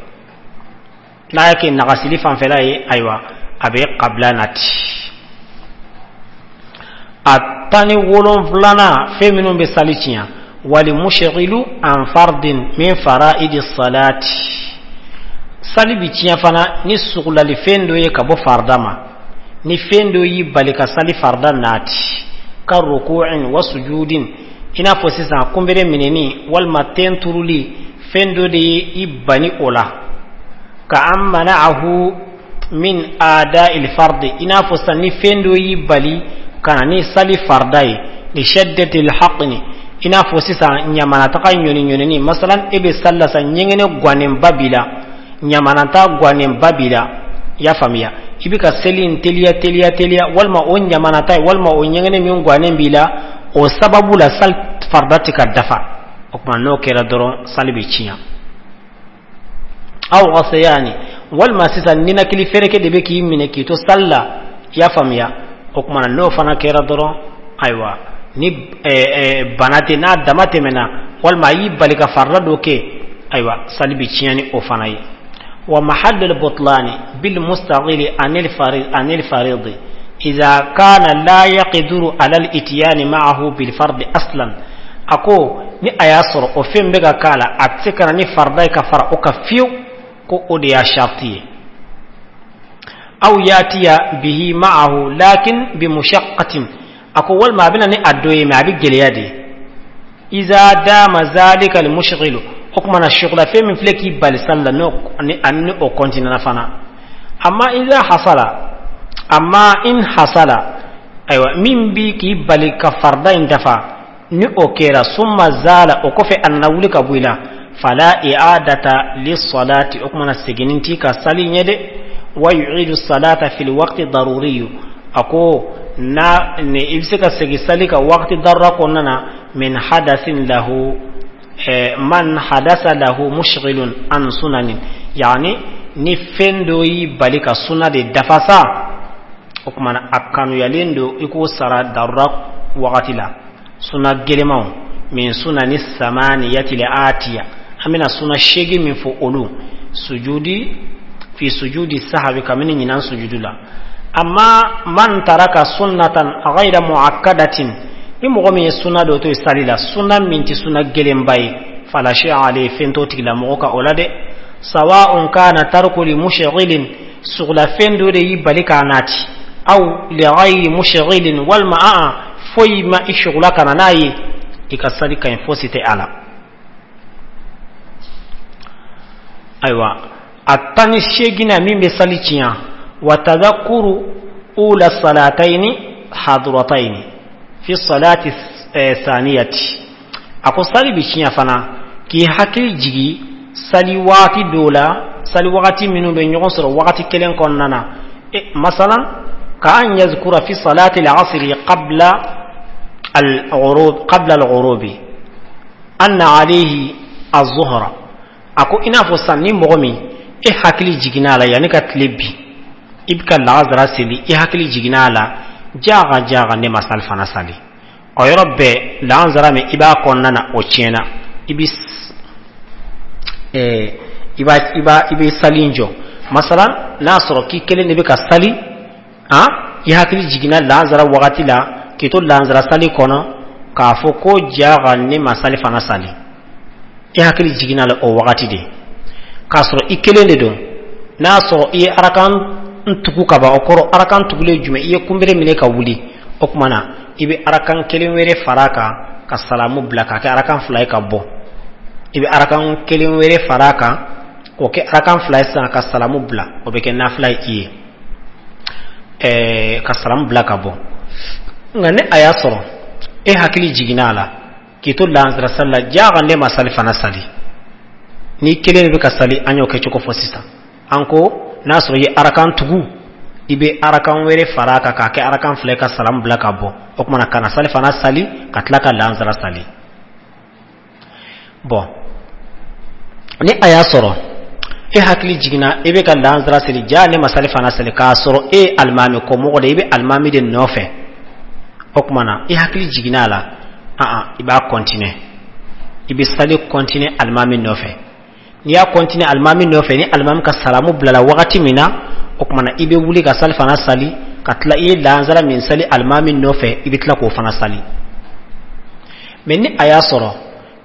N'a y'a kɛ nagasili fanfɛla ye, ayiwa a bɛ kabila nati. A 17nan, fɛn minnu bɛ sali tiɲɛ, wali mushghilu an fardin min fara'idi salati, sali bi tiɲɛ fana ni sugulali fɛn dɔ ye ka bɔ farida ma. Ni fɛn dɔ y'i bali ka sali farida nati, ka ruku'in wa sujudin, i n'a fɔ sisan kunbere minɛni walima ten turuli, fɛn dɔ de ye i bani o la. Ka an mana'ahu min ada'il fardi, i n'a fɔ sisan ni fɛn dɔ y'i bali ka na ni sali farida ye, li shaddatil haqni, i n'a fɔ sisan ɲamanataga ɲɔni ɲɔnini. Masalan e bɛ sali la sisan, ɲɛgɛnɛ guwannenba b'i la, ɲamanata guwannenba b'i la, i y'a faamuya, i bɛ ka seli in teliya teliya teliya, walima o ɲamanata ye, walima o ɲɛgɛnɛ min guwannen b'i la, o sababu la sali farida tɛ ka dafa. O tuma n'o kɛra dɔrɔn sali bɛ tiɲɛ. Aw ghasayani, walima sisan ninakili fɛrɛkɛ de bɛ k'i minɛ k'i to sali la, i y'a faamuya, O tuma na n'o fana kɛra dɔrɔn, ayiwa, ni bana tɛ, n'a dama tɛmɛna walima a y'i bali ka farida dɔ kɛ, ayiwa, sali bɛ tiɲɛ ni o fana ye. Wa mahallul butlani bil mustaghili anil faridi idha kana la yaqdiru ala al itiyani ma'ahu bil fardi aslan. A ko ni a y'a sɔrɔ o fɛn bɛ ka k'a la, a tɛ se ka na ni farida ye ka fara o kan fiyewu, ko o de y'a sharti ye. Aw yatiya bihi ma'ahu lakin bi mushaqqatin, a ko walima a bɛ na ni a dɔ ye, mais a bɛ gɛlɛya de. Iza dama zalika al mushghilu, o tuma na shugula fɛn min filɛ k'i bali sali la, n'o ni ani o kɔntinɛna fana. Amma iza hasala, amma in hasala, ayiwa, min bi k'i bali ka farida in dafa, ni o kɛra, summa zala, o kɔfɛ a nana wuli ka bɔ i la, fala i'adata lis-salati, o tuma na seginni t'i ka sali ɲɛ dɛ. Wa yu'idu salata fil waqti daruri, a ko na ni i bɛ se ka segin sali ka waqti darura kɔnɔna na, min hadasin lahu, man hadasa lahu mushghilun an sunanin, yani ni fɛn dɔ y'i bali ka suna de dafa sa, o tuma na a kanuyalen don i k'o sara darura wagati la. Suna gɛlɛmanw, min sunani samaniyati atiya, an bɛna suna 8 min fɔ olu sujudi fi sujudi sahabi kabini ɲinan sujudu la. Amma man taraka sunnatan ghayra muakkadatin, ni mɔgɔ min ye suna dɔ to yen sali la, suna min tɛ suna gɛlɛnba ye, fala shay'a alayhi, fɛn t'o tigilamɔgɔ kan o la dɛ. Sawa'un kana tarku li mushghilin, sugulafɛn dɔ de y'i bali k'a nati, aw li ghayri mushghilin, walima a'a foyi ma i sugula ka na n'a ye, i ka sali ka ɲi, fosi tɛ a la. Ayiwa, a 18nan min bɛ sali tiɲɛ, wa tadhakkuru ula salataini hadrataini fi salati saniyati, a ko sali bɛ tiɲɛ fana k'i hakili jigi sali waati dɔw la, sali wagati minnu bɛ ɲɔgɔn sɔrɔ wagati kelen kɔnɔna na. Masalan ka an yazkura fi salati al-asri qabla al-ghurub, qabla al-ghurubi anna alayhi az-zuhra, a ko i n'a fɔ sisan ni mɔgɔ min e hakili jiginna a la yanni ka tile bin, i bɛ ka lagansara seli, i hakili jiginna a la, jaaga jaaga ne ma sali fana sali, o yɔrɔ bɛɛ lagansara min i b'a kɔnɔna na o tiɲɛna, i bɛ i bɛ sali in jɔ. Masalan n'a sɔrɔ k'i kelen de bɛ ka sali, han, i hakili jiginna lagansara wagati la k'i to lagansara sali kɔnɔ k'a fɔ ko jaaga ne ma sali fana sali, i hakili jiginna la o wagati de, k'a sɔrɔ i kelen de don. N'a sɔrɔ i ye arakan tugu ka ban, o kɔrɔ arakan tugulen jumɛn, i ye kunbere minɛ ka wuli, o tuma na i bɛ arakan kelen wɛrɛ fara a kan ka salamu bila k'a kɛ arakan 2 ye ka bɔ, i bɛ arakan kelen wɛrɛ fara a kan k'o kɛ arakan 2 ye sisan ka salamu bila, o bɛ kɛ nafila ye i ye, ka salamu bila ka bɔ. Nka ni a y'a sɔrɔ e hakili jiginna a la k'i to laansara sali la, jaaga ne ma sali fana sali, ni kelen de bɛ ka sali, an y'o kɛcogo fɔ sisan. An ko n'a sɔrɔ i ye arakan tugu, i bɛ arakan wɛrɛ fara a kan k'a kɛ arakan 2 ka salamu bila ka bɔ, o tuma na ka na sali fana sali ka tila ka laansara sali. Bɔn, ni a y'a sɔrɔ e hakili jiginna e bɛ ka laansara seli, jaa ne ma sali fana sali, k'a sɔrɔ e ye alimami kɔmɔgɔ de ye, i bɛ alimami de nɔfɛ, o tuma na i hakili jiginna a la, i b'a kɔntinɛ, i bɛ sali kɔntinɛ alimami nɔfɛ. N'i y'a kɔntinɛ alimami nɔfɛ, ni alimami ka salamu bilala wagati min na, o tuma na i bɛ wuli ka sali fana sali ka tila i ye laansara min sali alimami nɔfɛ, i bɛ tila k'o fana sali. Mɛ ni a y'a sɔrɔ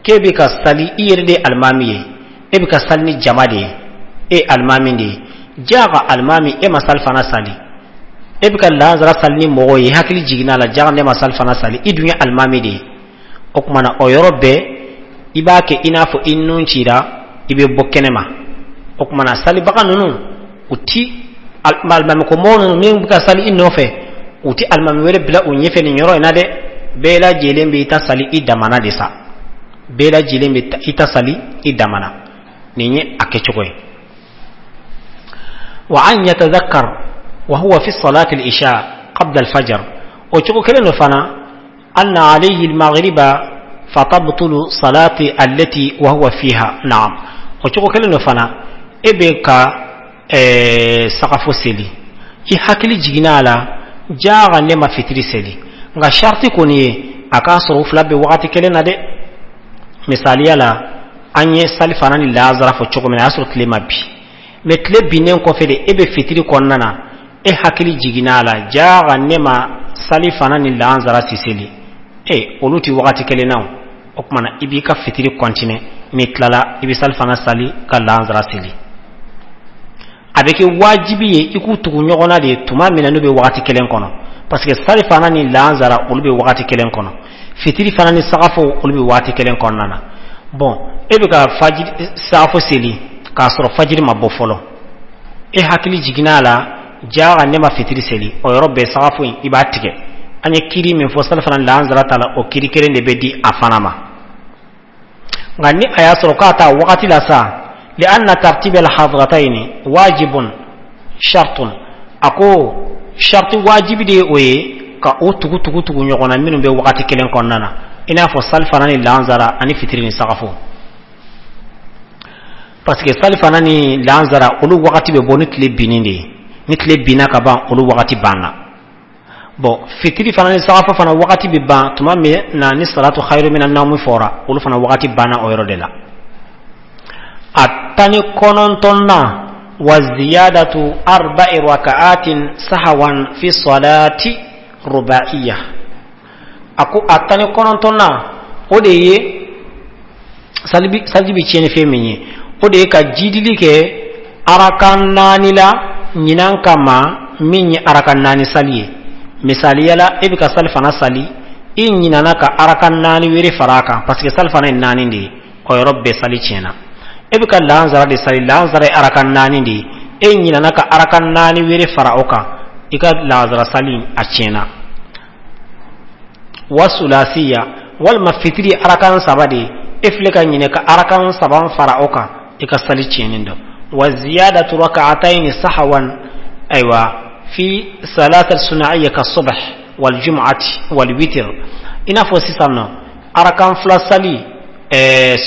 k'e bɛ ka sali, i yɛrɛ de ye alimami ye, e bɛ ka sali ni jama de ye, e ye alimami de ye, jaaga alimami e ma sali fana sali, e bɛ ka laansara sali ni mɔgɔw ye, hakili jiginna a la, jaaga ne ma sali fana sali, i dun ye alimami de ye, o tuma na o yɔrɔ bɛɛ i b'a kɛ i n'a fɔ i nun cira, i bɛ bɔ kɛnɛma. O tuma na salibaga ninnu, u ti alimami ko mɔgɔ ninnu min bɛ ka sali i nɔfɛ, u ti alimami wɛrɛ bila u ɲɛfɛ nin yɔrɔ in na dɛ, bɛɛ lajɛlen bɛ i ta sali i damana de sa, bɛɛ lajɛlen bɛ i ta sali i damana. Nin ye a kɛcogo ye. Wa an yatadhakkar wa huwa fi salati al-isha qabla al-fajr, o cogo kelen don fana, anna alayhi al-maghriba fatabtulu salati allati wa huwa fiha. Naam, o cogo kelen don fana, e bɛ ka sagafo seli, i hakili jiginna a la Jaaga ne ma fitiri seli, nka sharti kɔni ye a k'a sɔrɔ u fila bɛ wagati kelen na dɛ. Misaliya la, an ye salifana ni lazara fɔ cogo min na, a y'a sɔrɔ tile ma bi, mɛ tile binnen kɔfɛ de e bɛ fitiri kɔnɔna na, e hakili jiginna a la, jaaga ne ma salifana ni lazara si seli. E olu ti wagati kelen na. O tuma na i b'i ka fitiri kɔntine, n'i tilala i bɛ salifana sali ka lazara seli. A bɛ kɛ wajibi ye i k'u tugu ɲɔgɔn na de tuma min na n'u bɛ wagati kelen kɔnɔ, parce que salifana ni lazara olu bɛ wagati kelen kɔnɔ, fitiri fana ni sagafo olu bɛ waati kelen kɔnɔna na. Bon, e bɛ ka fajiri sagafo seli k'a sɔrɔ fajiri ma bɔ fɔlɔ, e hakili jiginna a la, jaaga ne ma fitiri seli. O yɔrɔ bɛɛ sagafo in i b'a tigɛ. An ye kiri min fɔ salifana ni lansara ta la, o kiri kelen de bɛ di a fana ma. Nka ni a y'a sɔrɔ k'a ta wagati la sa, li anna tartiba al hadratayni wajibun shartun, a ko sharti wajibi de ye o ye ka o tugu tugu tugu ɲɔgɔn na minnu bɛ wagati kelen kɔnɔna na, i n'a fɔ salifana ni lansara ani fitiri ni sagafo, parce que salifana ni lansara olu wagati bɛ bɔ ni tile binni de ye. Ni tile binna ka ban, olu wagati banna. Bon, fitiri fana ni sagafo fana wagati bɛ ban tuma min na ni salatu khairu mina nawmi fɔra, olu fana wagati banna o yɔrɔ de la. A 19nan, wa ziyadatu arba'i raka'atin sahawan fi salati rubaiya. A ko a 19nan, o de ye saliji bɛ tiɲɛ ni fɛn min ye, o de ye ka jidili kɛ arakan 4 la ɲinan kama min ye arakan 4 sali ye. Misaliya la, e bɛ ka salifana sali, i ɲinana ka arakan 4 wɛrɛ fara a kan, parce que salifana ye 4 de ye, o yɔrɔ bɛɛ sali tiɲɛna. E bɛ ka lansara de sali, lansara ye arakan 4 de ye, e ɲinana ka arakan 4 wɛrɛ fara o kan, i ka lansara sali a tiɲɛna. Wa sulasiya, walima fitiri arakan 3 de ye, e filɛ ka ɲinɛ ka arakan 3 fara o kan, i ka sali tiɲɛnen don. Wa ziyadatu raka'atayni sahawan, ayiwa, fi salata sunaiya ka subh wal jum'ati wal witr. I n'a fɔ sisan nɔ, arakan 2 sali,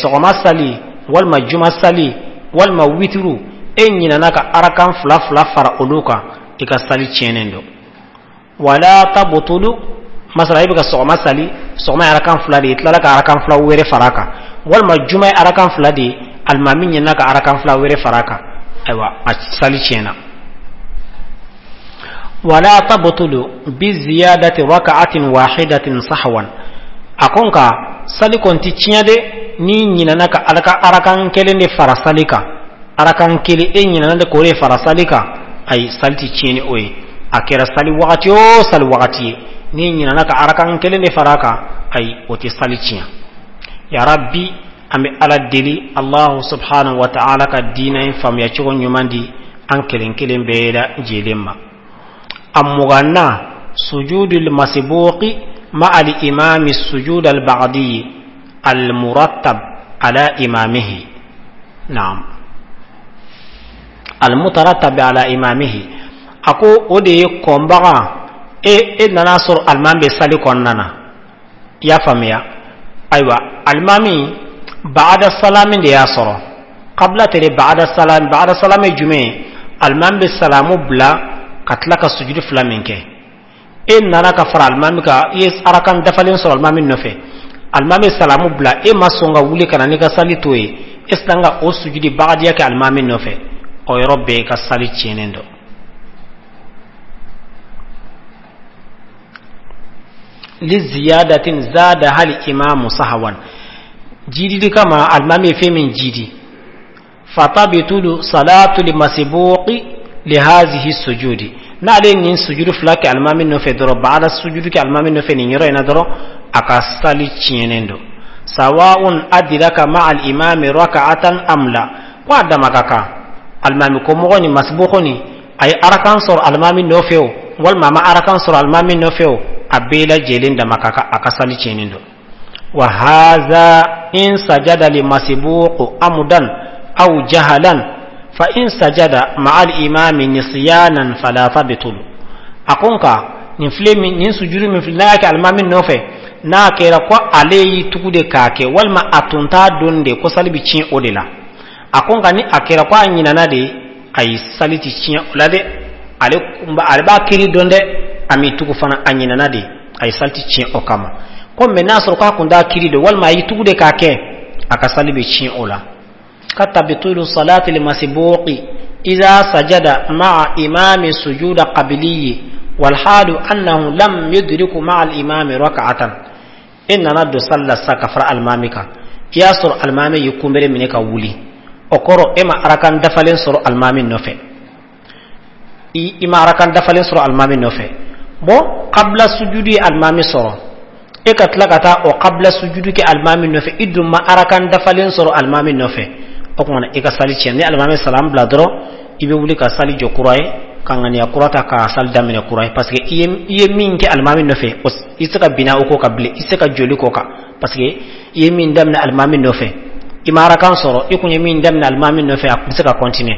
sɔgɔma sali walima juma sali walima witiru, e ɲinana ka arakan 2 2 fara olu kan, i ka sali tiɲɛnen don. Wala tabtulu, masala e bɛ ka sɔgɔma sali, sɔgɔma ye arakan 2 de ye, i tilala ka arakan 2 wɛrɛ fara a kan, walima juma ye arakan 2 de ye, alimami ɲinana ka arakan 2 wɛrɛ fara a kan, ayiwa, a sali tiɲɛna. Wala tabtulu bi ziyadati raka'atin wahidatin sahwan, a ko nka sali kɔni ti tiɲɛ dɛ n'i ɲinana ka ala ka arakan kelen de fara sali kan, arakan kelen e ɲinana de k'o de fara sali kan, ayi, sali ti tiɲɛ ni o ye. A kɛra sali wagati o sali wagati ye, n'i ɲinana ka arakan kelen de fara a kan, ayi, o tɛ sali tiɲɛ. Ya rabbi, an bɛ ala deli Allahu subhanahu wa ta'ala ka diinɛ in faamuya cogo ɲuman di an kelen kelen bɛɛ lajɛlen ma. A 20nan, sujudul masbuqi ma al imami sujud al ba'di al murattab ala imamihi. Naam, al mutarattab ala imamihi. A ko o de ye kɔnbaga, e nana sɔrɔ alimami bɛ sali kɔnɔna na, i y'a faamuya. Ayiwa, alimami ba'ada salami de y'a sɔrɔ, kabila tɛ dɛ, ba'ada salami. Ba'ada salami ye jumɛn ye? Alimami bɛ salamu bila ka tila ka sujudu 2 min kɛ, e nana ka fara alimami kan, i ye arakan dafalen sɔrɔ alimami nɔfɛ, alimami ye salamu bila, e ma sɔn ka wuli ka na n'i ka sali to yen, e sisan ka o sujudi bagadiya kɛ alimami nɔfɛ, o yɔrɔ bɛɛ ka sali tiɲɛnen don. Li ziyadatin zada hal imamu sahawan, jidili kama alimami ye fɛn min jidi, fatabitulu salatu limasbuqi lihazihi sujudi, n'ale nin sujudu 2 kɛ alimami nɔfɛ dɔrɔn, ba'ada sujudu kɛ alimami nɔfɛ nin yɔrɔ in na dɔrɔn, a ka sali tiɲɛnen don. Sawa'un adraka ma'a al-imami raka'atan am la, ko a dama ka kan alimami ko mɔgɔ ni masbuqo ni a ye arakan sɔrɔ alimami nɔfɛ o, walima a ma arakan sɔrɔ alimami nɔfɛ o, a bɛɛ lajɛlen dama ka kan, a ka sali tiɲɛnen don. Wa hadha in sajada li masbuqu amudan aw jahalan, fa in sajada ma'a al-imami nisyanan fala tabtulu. A ko nka nin filɛ min, nin sujudu min filɛ, n'a y'a kɛ alimami nɔfɛ, n'a kɛra ko ale y'i tugu de k'a kɛ, walima a tun t'a dɔn de ko sali bɛ tiɲɛ o de la, a ko nka ni a kɛra ko a ɲinana de, ayi, sali ti tiɲɛ o la dɛ, ale b'a kiri dɔn dɛ, A m'i tugu fana, a ɲinana de, a ye sali ti tiɲɛ o kama. Ko mɛ n'a sɔrɔ k'a kun t'a kiri de, walima a y'i tugu de k'a kɛ, a ka sali bɛ tiɲɛ o la. Ka tabtulu salati lmasibuqi idha sajada ma'a imami sujuda qabiliyi walhalu annahu lam yudriku ma'a al-imami rak'atan. E nana don sali la sisan ka fara alimami kan, i y'a sɔrɔ alimami ye kunbere minɛ ka wuli, o kɔrɔ e ma arakan dafalen sɔrɔ alimami nɔfɛ, i ma arakan dafalen sɔrɔ alimami nɔfɛ. Bon, qabla sujudu ye alimami sɔrɔ, e ka tila ka taa o qabla sujudu kɛ alimami nɔfɛ, i dun ma arakan dafalen sɔrɔ alimami nɔfɛ, o tuma na i ka sali tiɲɛ. Ni alimami salam bila dɔrɔn, i bɛ wuli ka sali jɔ kura ye, ka ŋaniya kura ta ka sali daminɛ kura ye, parce que i ye min kɛ alimami nɔfɛ, i tɛ se ka binna o ko kan bilen, i tɛ se ka joli k'o kan, parce que i ye min daminɛ alimami nɔfɛ, i ma arakan sɔrɔ, i kun ye min daminɛ alimami nɔfɛ, a kun bɛ se ka continuer.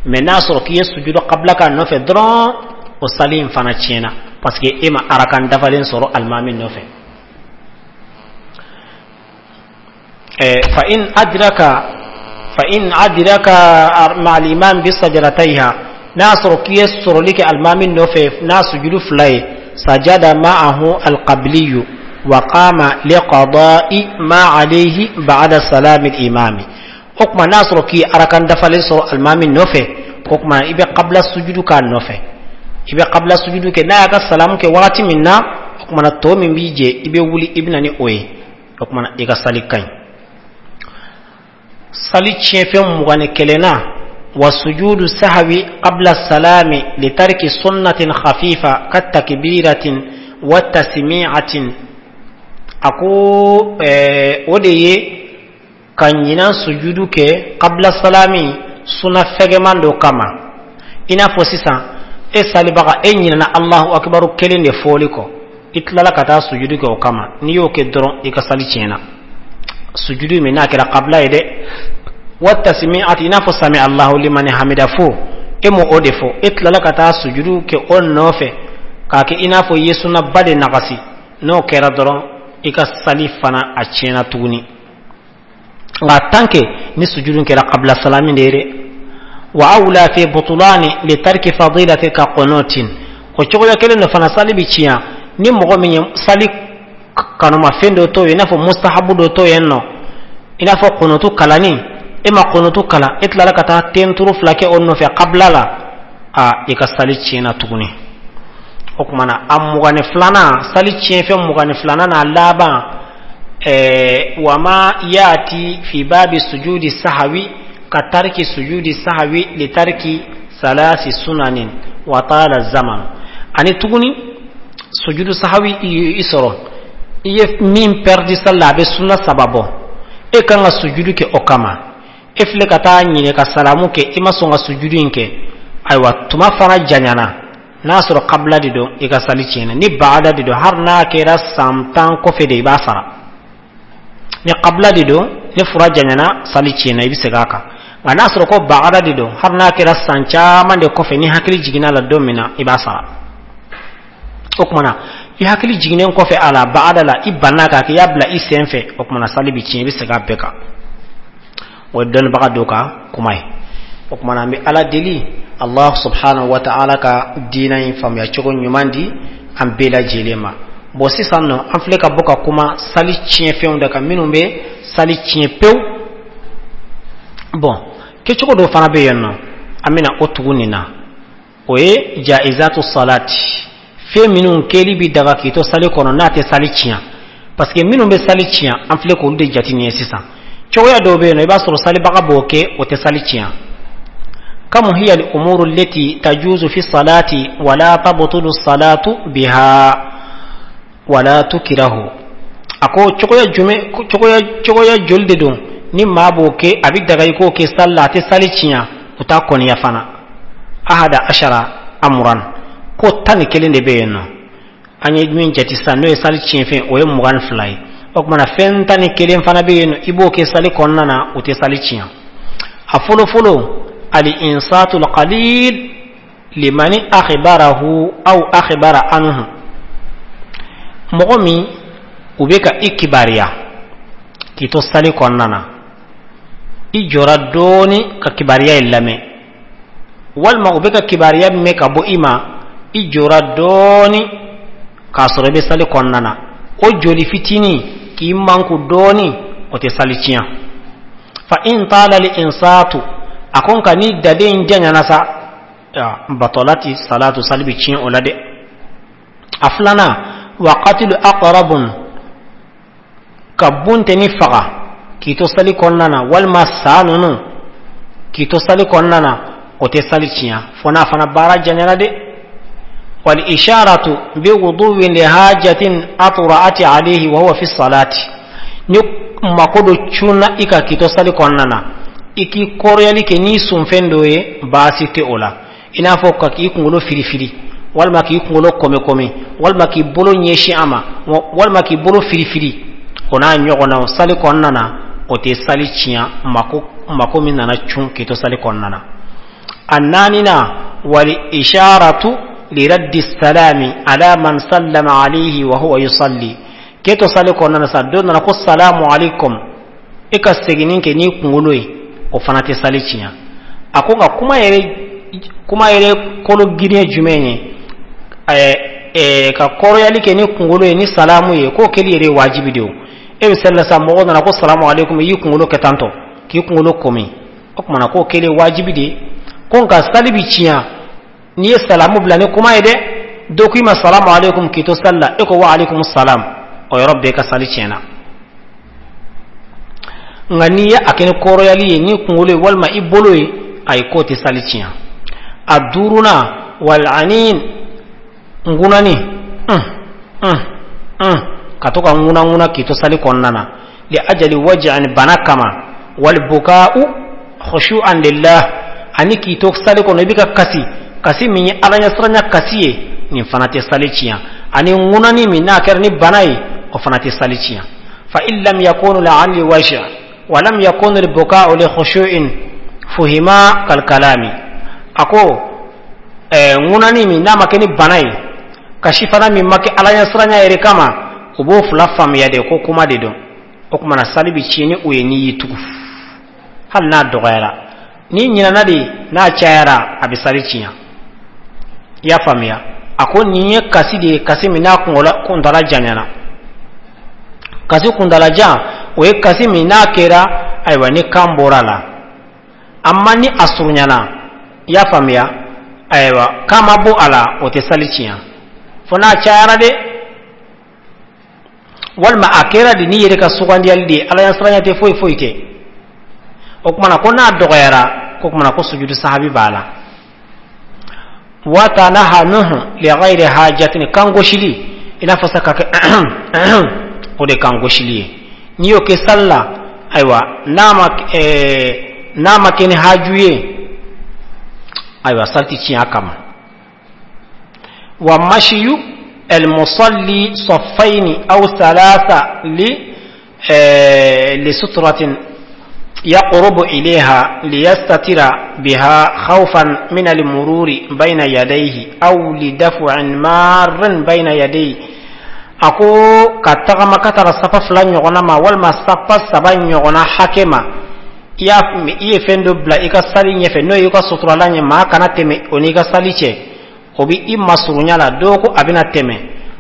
Mais n'a sɔrɔ k'i ye sujudu qabla k'a nɔfɛ dɔrɔn, o sali in fana tiɲɛna, parce que e ma arakan dafalen sɔrɔ alimami nɔfɛ. Fa in adraka ma'al imam bi sajdatayha, n'a sɔrɔ k'i ye sɔrɔli kɛ alimami nɔfɛ n'a sujudu fila ye, sajada ma'ahu alqabliyu wa qama liqada'i ma alayhi ba'da salami al-imami. O tuma n'a sɔrɔ k'i ye arakan dafalen sɔrɔ alimami nɔfɛ, o tuma i bɛ qabla sujudu k'a nɔfɛ, i bɛ qabla sujudu kɛ. N'a y'a ka salamu kɛ wagati min na, o tuma na tɔ min b'i jɛ, i bɛ wuli, i bɛ na ni o ye, o tuma na i ka sali ka ɲi. Sali tiɲɛfɛn 21nan, wa sujudu sahwi qabla salami litarki sunnatin khafifa ka takbiratin wa tasmi'atin. A ko o de ye ka ɲinan sujudu kɛ qabla salami suna fɛgɛman dɔ kama. I n'a fɔ sisan e salibaga, e ɲinana Allahu akbaru kelen de fɔli kɔ, i tilala ka taa sujudu kɛ o kama. N'i y'o kɛ dɔrɔn, i ka sali tiɲɛna. Sujudu min n'a kɛra qabla ye dɛ, wa tasmi'ati, i n'a fɔ sami Allahu limani hamida fo, e m'o o de fɔ, e tilala ka taa sujudu kɛ o nɔfɛ k'a kɛ i n'a fɔ i ye sunaba de nagasi. N'o kɛra dɔrɔn, i ka sali fana a tiɲɛna tuguni. Nka tant que ni sujudu kɛra qabla salami de ye dɛ. Wa awla fi butulani li tarki fadilati ka qunutin, o cogoya kelen dɔ fana sali bɛ tiɲɛ ni mɔgɔ min ye sali kanumafɛn dɔ to yen, i n'a fɔ mustahabu dɔ to yen nɔ, i n'a fɔ kunutu kalanni, e ma kunutu kalan, e tilala ka taa tenturu fila kɛ o nɔfɛ qabla la, a i ka sali tiɲɛna tuguni. O tuma na a 22nan, sali tiɲɛfɛn 22nan n'a laban, wa ma yati fi babi sujudi sahawi ka tarki sujudi sahawi li tarki salasi sunanin wa tala zaman. Ani tuguni sujudu sahawi i sɔrɔ, i ye min perdi sali la, a bɛ sunna saba bɔ, e kan ka sujudu kɛ o kama. E filɛ ka taa ɲinɛ ka salamu kɛ, i ma sɔn ka sujudu in kɛ, ayiwa tuma fana janyana. N'a sɔrɔ kabila de don, i ka sali tiɲɛna. Ni baada de don, hali n'a kɛra san 10 kɔfɛ de, i b'a sara. Ni kabila de don, ni fura janyana, sali tiɲɛna, i bɛ segin a kan. Nka n'a sɔrɔ ko baada de don, hali n'a kɛra san caman de kɔfɛ, ni hakili jiginna la don min na, i b'a sara. O tuma na i hakili jiginnen kɔfɛ a la baada la, i banna k'a kɛ, i y'a bila i sen fɛ, o tuma na sali bɛ tiɲɛ, i bɛ segin a bɛɛ kan. O ye dɔnnibaga dɔw ka kuma ye. O tuma na an bɛ Ala deli, Allah subhanahu wa ta'ala ka diinɛ in faamuya cogo ɲuman di an bɛɛ lajɛlen ma. Bon, sisan nɔ an filɛ ka bɔ ka kuma sali tiɲɛfɛnw de kan, minnu bɛ sali tiɲɛ pewu. Bon, kɛcogo dɔw fana bɛ yen nɔ, an bɛna o tugu nin na, o ye jaizatu salati, fɛn minnu kɛli bɛ daga k'i to sali kɔnɔ n'a tɛ sali tiɲɛ, parce que minnu bɛ sali tiɲɛ, an filɛ k'olu de jate nin ye sisan. Cogoya dɔw bɛ yen nɔ, i b'a sɔrɔ salibaga b'o kɛ, o tɛ sali tiɲɛ. Kam hiya al-umuru allati tajuzu fi salati wala tabtulu salatu biha wala tukrahu. A ko cogoya jumɛn, cogoya joli de don ni maa b'o kɛ, a bɛ daga i k'o kɛ sali la, a tɛ sali tiɲɛ, o t'a kɔniya fana? 11 amuran, ko 11 de bɛ yen nɔ. An ye min jate sisan, n'o ye sali tiɲɛfɛn, o ye 22 ye. O tuma na fɛn 11 fana bɛ yen nɔ, i b'o kɛ sali kɔnɔna na, o tɛ sali tiɲɛ. A fɔlɔ fɔlɔ, al-insatul qalil limani akhbarahu aw akhbara anhu. Mɔgɔ min u bɛ ka i kibaruya k'i to sali kɔnɔna na, i jɔra dɔɔni ka kibaruya in lamɛn, walima u bɛ ka kibaruya mɛn ka bɔ i ma, i I jɔra dɔɔni k'a sɔrɔ i bɛ sali kɔnɔna na, o joli fitinin k'i manku dɔɔni, o tɛ sali tiɲɛ. Fa in taala li insatu, a ko nka ni daden in janyana sa, batolati salatu, sali bɛ tiɲɛ o la dɛ. A filanan, wa qatilu aqrabun, ka bunteni faga k'i to sali kɔnɔna na, walima saa ninnu k'i to sali kɔnɔna na, o tɛ sali tiɲɛ fo n'a fana baara janyana dɛ. Wal isharatu bi wuduwin li hajatin atra'ati alayhi wa huwa fi salati, ni mako dɔ cunna i kan k'i to sali kɔnɔna na, i k'i kɔrɔyali kɛ n'i sunfɛn dɔ ye, baasi tɛ o la. I n'a fɔ ka k'i kunkolo firifiri, walima k'i kunkolo kɔmi kɔmi, walima k'i bolo ɲɛsin a ma, walima k'i bolo firifiri, o n'a ɲɔgɔnnaw sali kɔnɔna na, o tɛ sali tiɲɛ, mako mako min nana cun k'i to sali kɔnɔna na. A naaninan, wal isharatu liraddi salami ala man sallama alayhi wa huwa yusalli. K'e to sali kɔnɔna na sa, dɔ nana ko salamu alaikum, e ka seginni kɛ n'i kunkolo ye, o fana tɛ sali tiɲɛ. A ko nka kuma yɛrɛ kolo girin ye jumɛn ye? Ka kɔrɔyali kɛ ni kunkolo ye ni salamu ye, k'o kɛli yɛrɛ ye wajibi de ye. O e bɛ sali la sa, mɔgɔ nana ko salamu alaikum, i y'i kunkolo kɛ tantɔ k'i kunkolo komi, o kumana k'o kɛli ye wajibi de ye. Ko nka sali bi tiɲɛ n'i ye salamu bila ni kuma ye dɛ. Dɔ ko i ma salamu alaikum k'i to sali la, e ko wa alaikum salam, o yɔrɔ bɛɛ ka sali tiɲɛna. Nka n'i ye a kɛ ni kɔrɔyali ye ni kunkolo ye walima i bolo ye, ayi, k'o tɛ sali tiɲɛ. A duurunan, wal anin, ngunani, un un un, ka to ka ŋunaŋuna k'i to sali kɔnɔna na, li ajali waj'in, bana kama, wal buka'u khushu'an lillah, ani k'i to sali kɔnɔ i bɛ ka kasi, kasi min ye Ala ɲɛsiranya kasi ye, nin fana tɛ sali tiɲɛ. Ani ŋunani min n'a kɛra ni bana ye, o fana tɛ sali tiɲɛ. Fa in lam yakunu la'an li wajh wa lam yakunu al buka'u li khushu'in fuhima kal kalami. A ko ŋunani min n'a ma kɛ ni bana ye, kasi fana min ma kɛ Ala ɲɛsiranya yɛrɛ kama, u b'o fila faamuya de ko kuma de don. O kumana sali bi tiɲɛ ni o ye n'i y'i tugu, hali n'a dɔgɔyara. N'i ɲinana de, n'a cayara, a bɛ sali tiɲɛ. I y'a faamuya? A ko nin ye kasi de ye, kasi min n'a kuntala janyana. Kasi kuntala jan, o ye kasi min n'a kɛra, ayiwa, ni kan bɔra a la. Amma ni a surunyana, i y'a faamuya, ayiwa, kan ma bɔ a la, o tɛ sali tiɲɛ fo n'a cayara de, walima a kɛra de n'i yɛrɛ ka sugandiyali de ye, Ala ɲɛsiranya tɛ, foyi foyi tɛ. O kumana ko n'a dɔgɔyara, ko kumana ko sujudu sahabi b'a la. Wa tanahanuhu li ghayri hajatin, kan gosili, i n'a fɔ sa ka kɛ, o de kan gosili ye. N'i y'o kɛ sali la, ayiwa, n'a ma kɛ ni haju ye, ayiwa, sali ti tiɲɛ a kama. Wa mashiyu المصلي صفين أو ثلاثة لسترة يقرب إليها ليستتر بها خوفا من المرور بين يديه أو لدفع مار بين يديه. A ko ka tagama ka taga sapa fila ɲɔgɔnna ma, walima sapa saba ɲɔgɔnna hakɛ ma, i y'a i ye fɛn dɔ bila i ka sali ɲɛfɛ, n'o ye i ka suturalan ye, maa kana tɛmɛ o n'i ka sali cɛ, o bɛ i masurunya la, dɔw ko a bɛna tɛmɛ,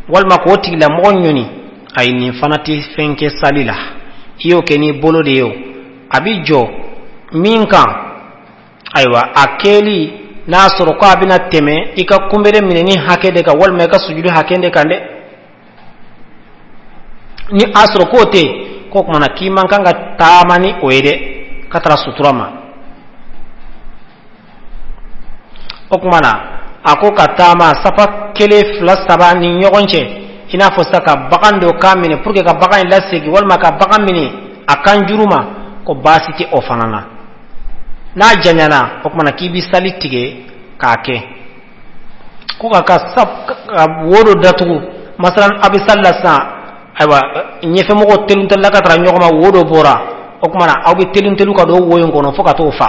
walima k'o tigilamɔgɔ ɲɔni, ayi, nin fana tɛ fɛn kɛ sali la. I y'o kɛ n'i bolo de ye, o a bɛ jɔ min kan, ayiwa, a kɛli n'a sɔrɔ ko a bɛna tɛmɛ i ka kunbere minɛni hakɛ de kan, walima i ka sujudu hakɛ de kan dɛ. Ni a sɔrɔ k'o tɛ yen, k'o kumana k'i man kan ka taama ni o ye dɛ, ka taara sutura ma. O kuma na, a ko ka taama sapa kelen, fila, saba ni ɲɔgɔn cɛ, i n'a fɔ sa ka bagan dɔ kan minɛ pour que ka bagan in lasegin, walima ka bagan minɛ a kan juru ma, ko baasi tɛ o fana na. N'a janyana, o kumana k'i bi sali tigɛ k'a kɛ ko ka wo dɔ datugu. Masalan, a bɛ sali la sisan, ayiwa, ɲɛfɛmɔgɔw telintɛlila ka taga ɲɔgɔn ma, wo dɔ bɔra, o kumana aw bɛ telintelu ka don wo in kɔnɔ fo ka t'o fa,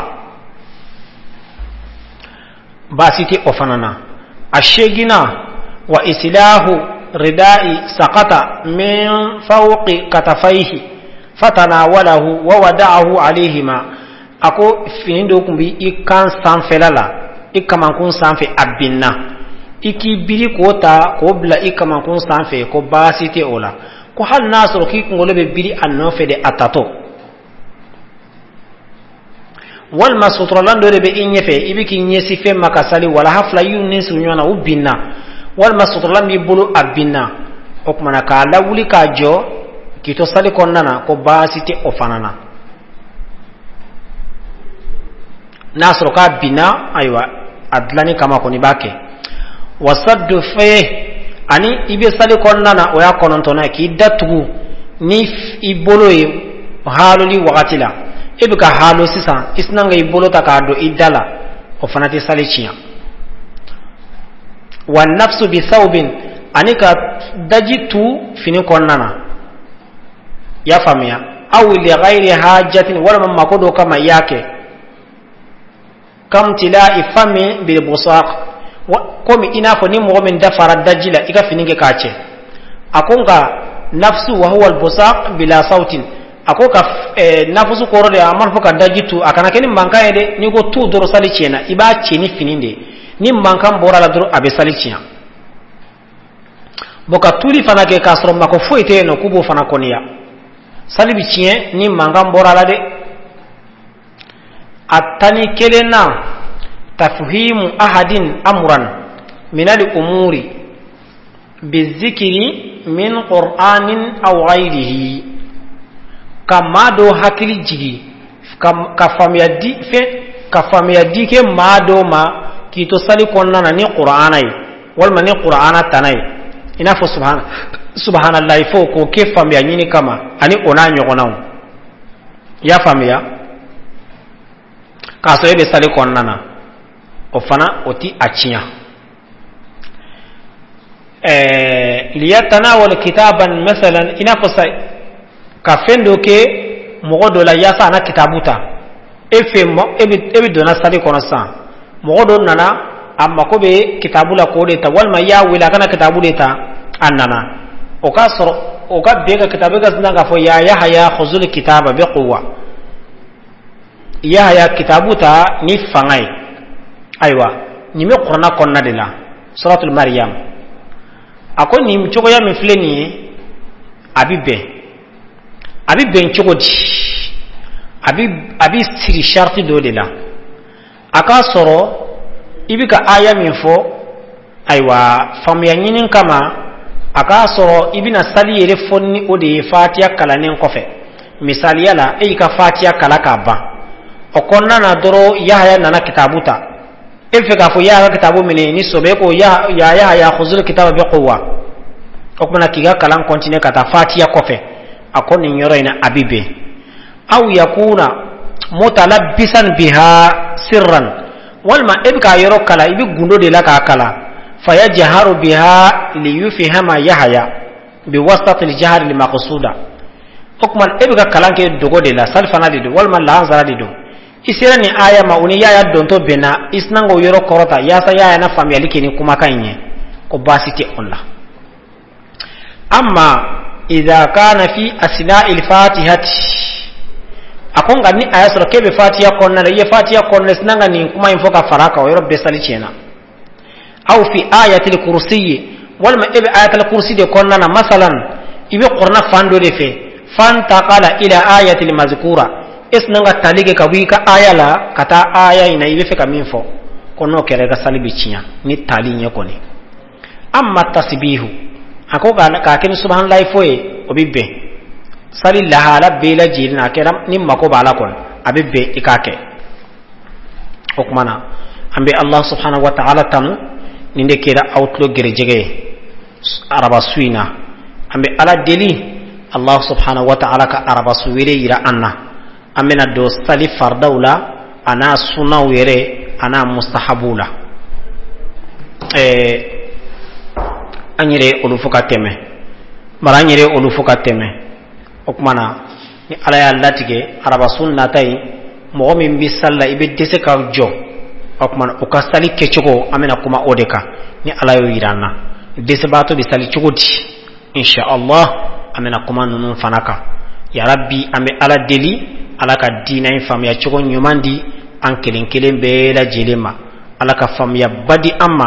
baasi tɛ o fana na. A seeginna, wa islahu ridai sakata min fawqi katafaihi fatanawalahu wa wada'ahu alayhima. A ko fini dɔ tun bɛ i kan sanfɛla la, i kamankun sanfɛ, a binna. I k'i biri k'o ta k'o bila i kamankun sanfɛ, ko baasi tɛ o la. Ko hali n'a sɔrɔ k'i kunkolo bɛ biri a nɔfɛ de a tatɔ, walima suturalan dɔ de bɛ i ɲɛfɛ, i bɛ k'i ɲɛsin fɛn ma ka sali, walaha fila y'u ni surun ɲɔgɔn na, u binna, walima suturalan b'i bolo, a binna, o tuma na k'a lawuli k'a jɔ k'i to sali kɔnɔna na, ko baasi tɛ o fana na. N'a sɔrɔ k'a binna, ayiwa, a dilanni kama kɔni b'a kɛ. Wasaddu fɛ, ani i bɛ sali kɔnɔna na, o y'a kɔnɔntɔnnan ye, k'i da tugu ni i bolo ye haaloli wagati la. E bɛ ka haalo sisan, i sina ka i bolo ta k'a don i da la, o fana tɛ sali tiɲɛ. Wa nafsu bi thawbin, ani ka daji tu fini kɔnɔna na, i y'a faamuya, aw li ghayri hajatin, walima mako dɔ kama i y'a kɛ, kamtila'i fami bil busaq, komi i n'a fɔ ni mɔgɔ min dafara daji la i ka fini kɛ k'a cɛ. A ko nka nafsu wa huwa al busaq bila sautin, a ko ka nafusu kɔrɔ de, a mana fɔ ka daji tu, a kana kɛ ni mankan ye dɛ. N'i ko tu dɔrɔn sali tiɲɛna, i b'a cɛ ni fini de ye, ni mankan bɔra la dɔrɔn a bɛ sali tiɲɛ. Bon, ka tuli fana kɛ k'a sɔrɔ mako foyi tɛ yen nɔ, k'u b'o fana kɔniya, sali bɛ tiɲɛ ni mankan bɔra la dɛ. A 11nan, tafhimu ahadin amran minal umuri bizikiri min qur'anin aw ghayrihi, ka maa dɔ hakili jigi, ka faamuya di fɛn, ka faamuya di kɛ maa dɔ ma k'i to sali kɔnɔna na ni qur'ana ye, walima ni qur'ana tana ye, i n'a fɔ subhanallahi fo k'o kɛ faamuya ɲini kama, ani o n'a ɲɔgɔnnaw, i y'a faamuya, k'a sɔrɔ e bɛ sali kɔnɔna na, o fana o ti a tiɲɛ. Liyatanawal kitaban masalan, i n'a fɔ sa ka fɛn dɔ kɛ mɔgɔ dɔ la yaasa a na kitabu ta e fɛ, e bɛ donna sali kɔnɔ sisan, mɔgɔ dɔ nana, a mako bɛ kitabu la k'o de ta, walima i y'a wele a kana kitabu de ta, a nana, o k'a sɔrɔ o ka bɛn ka kitabu ka sina k'a fɔ ya Yahaya khuzul kitaba bi quwwa, Yahaya kitabu ta ni fanga ye. Ayiwa, nin bɛ kuranna kɔnɔna de la, suratul Maryam. A ko nin cogoya min filɛ nin ye, a bɛ bɛn, a bɛ bɛn cogo di? A bɛ siri sariti dɔ de la. A k'a sɔrɔ i bɛ ka aya min fɔ, ayiwa, faamuya ɲini kama, a k'a sɔrɔ i bɛna sali yɛrɛ fɔ ni o de ye fatiya kalannen kɔfɛ. Misaliya la, e y'i ka fatiya kala k'a ban, o kɔnɔna na dɔrɔn Yahaya nana kitabu ta, e bɛ fɛ k'a fɔ Yahaya ka kitabu minɛ ni sɔbɛ, ko ya Yahaya khuzul kitaba bi quwwa, o kumana k'i ka kalan continuer ka taa fatiya kɔfɛ. A ko nin yɔrɔ in na a bɛ bɛn. Aw yakuna mutalabbisan biha sirran, walima e bɛ k'a yɔrɔ kalan, i bɛ gundo de la k'a kalan, fayajharu biha liyufhama Yahaya bi wasati al-jahri al-maqsuda. O kuma e bɛ ka kalan kɛ dogo de la, salifana de don walima lahansara de don, i sera nin aya ma, o ni Yahaya dontɔ bɛnna, i sina k'o yɔrɔ kɔrɔta yaasa Yahaya na faamuyali kɛ ni kumakan in ye, ko baasi tɛ o la. Amma idha kana fi asna'i al-fatihati, a ko nka ni a y'a sɔrɔ k'e bɛ fatiya kɔnɔna la, i ye fatiya kɔnɔna sina ka nin kuma in fɔ ka fara a kan, o yɔrɔ bɛɛ sali tiɲɛna. Aw fi ayatil kursi, walima e bɛ ayatil kursi de kɔnɔna na, masalan i bɛ kuranna fan dɔ de fɛ, fantaqala ila ayatil mazkura, e sina ka tali kɛ ka bɔ i ka aya la ka taa aya in na i bɛ fɛ ka min fɔ, ko n'o kɛra i ka sali bɛ tiɲɛ ni tali ɲɛ kɔni. Amma tasbihu, a ko k'a kɛ ni subhanallahi fɔ ye, o bɛ bɛn sali lahala bɛɛ lajɛlen na, a kɛra ni mako b'a la kɔni, a bɛ bɛn i k'a kɛ. O tuma na an bɛ Allah subhanahu wa ta'ala tanu, nin de kɛra aw tulo gɛrɛjɛgɛ ye araba su in na. An bɛ Ala deli Allah subhanahu wa ta'ala ka araba su wele yira an na. An bɛna don sali faridaw la, a n'a sunaw yɛrɛ, a n'a mustahabuw la. An yɛrɛ olu fɔ ka tɛmɛ, bari an yɛrɛ olu fɔ ka tɛmɛ. O tuma na ni Ala y'a latigɛ araba su nata in, mɔgɔ min bɛ sali la i bɛ dɛsɛ ka jɔ, o tuma na o ka sali kɛcogo an bɛna kuma o de kan ni Ala y'o yira an na. Dɛsɛbaatɔ bɛ sali cogo di? Insha Allah an bɛna kuma ninnu fana kan. Ya Rabbi, an bɛ Ala deli Ala ka diinɛ in faamuya cogo ɲuman di an kelen kelen bɛɛ lajɛlen ma, Ala ka faamuyaba di an ma.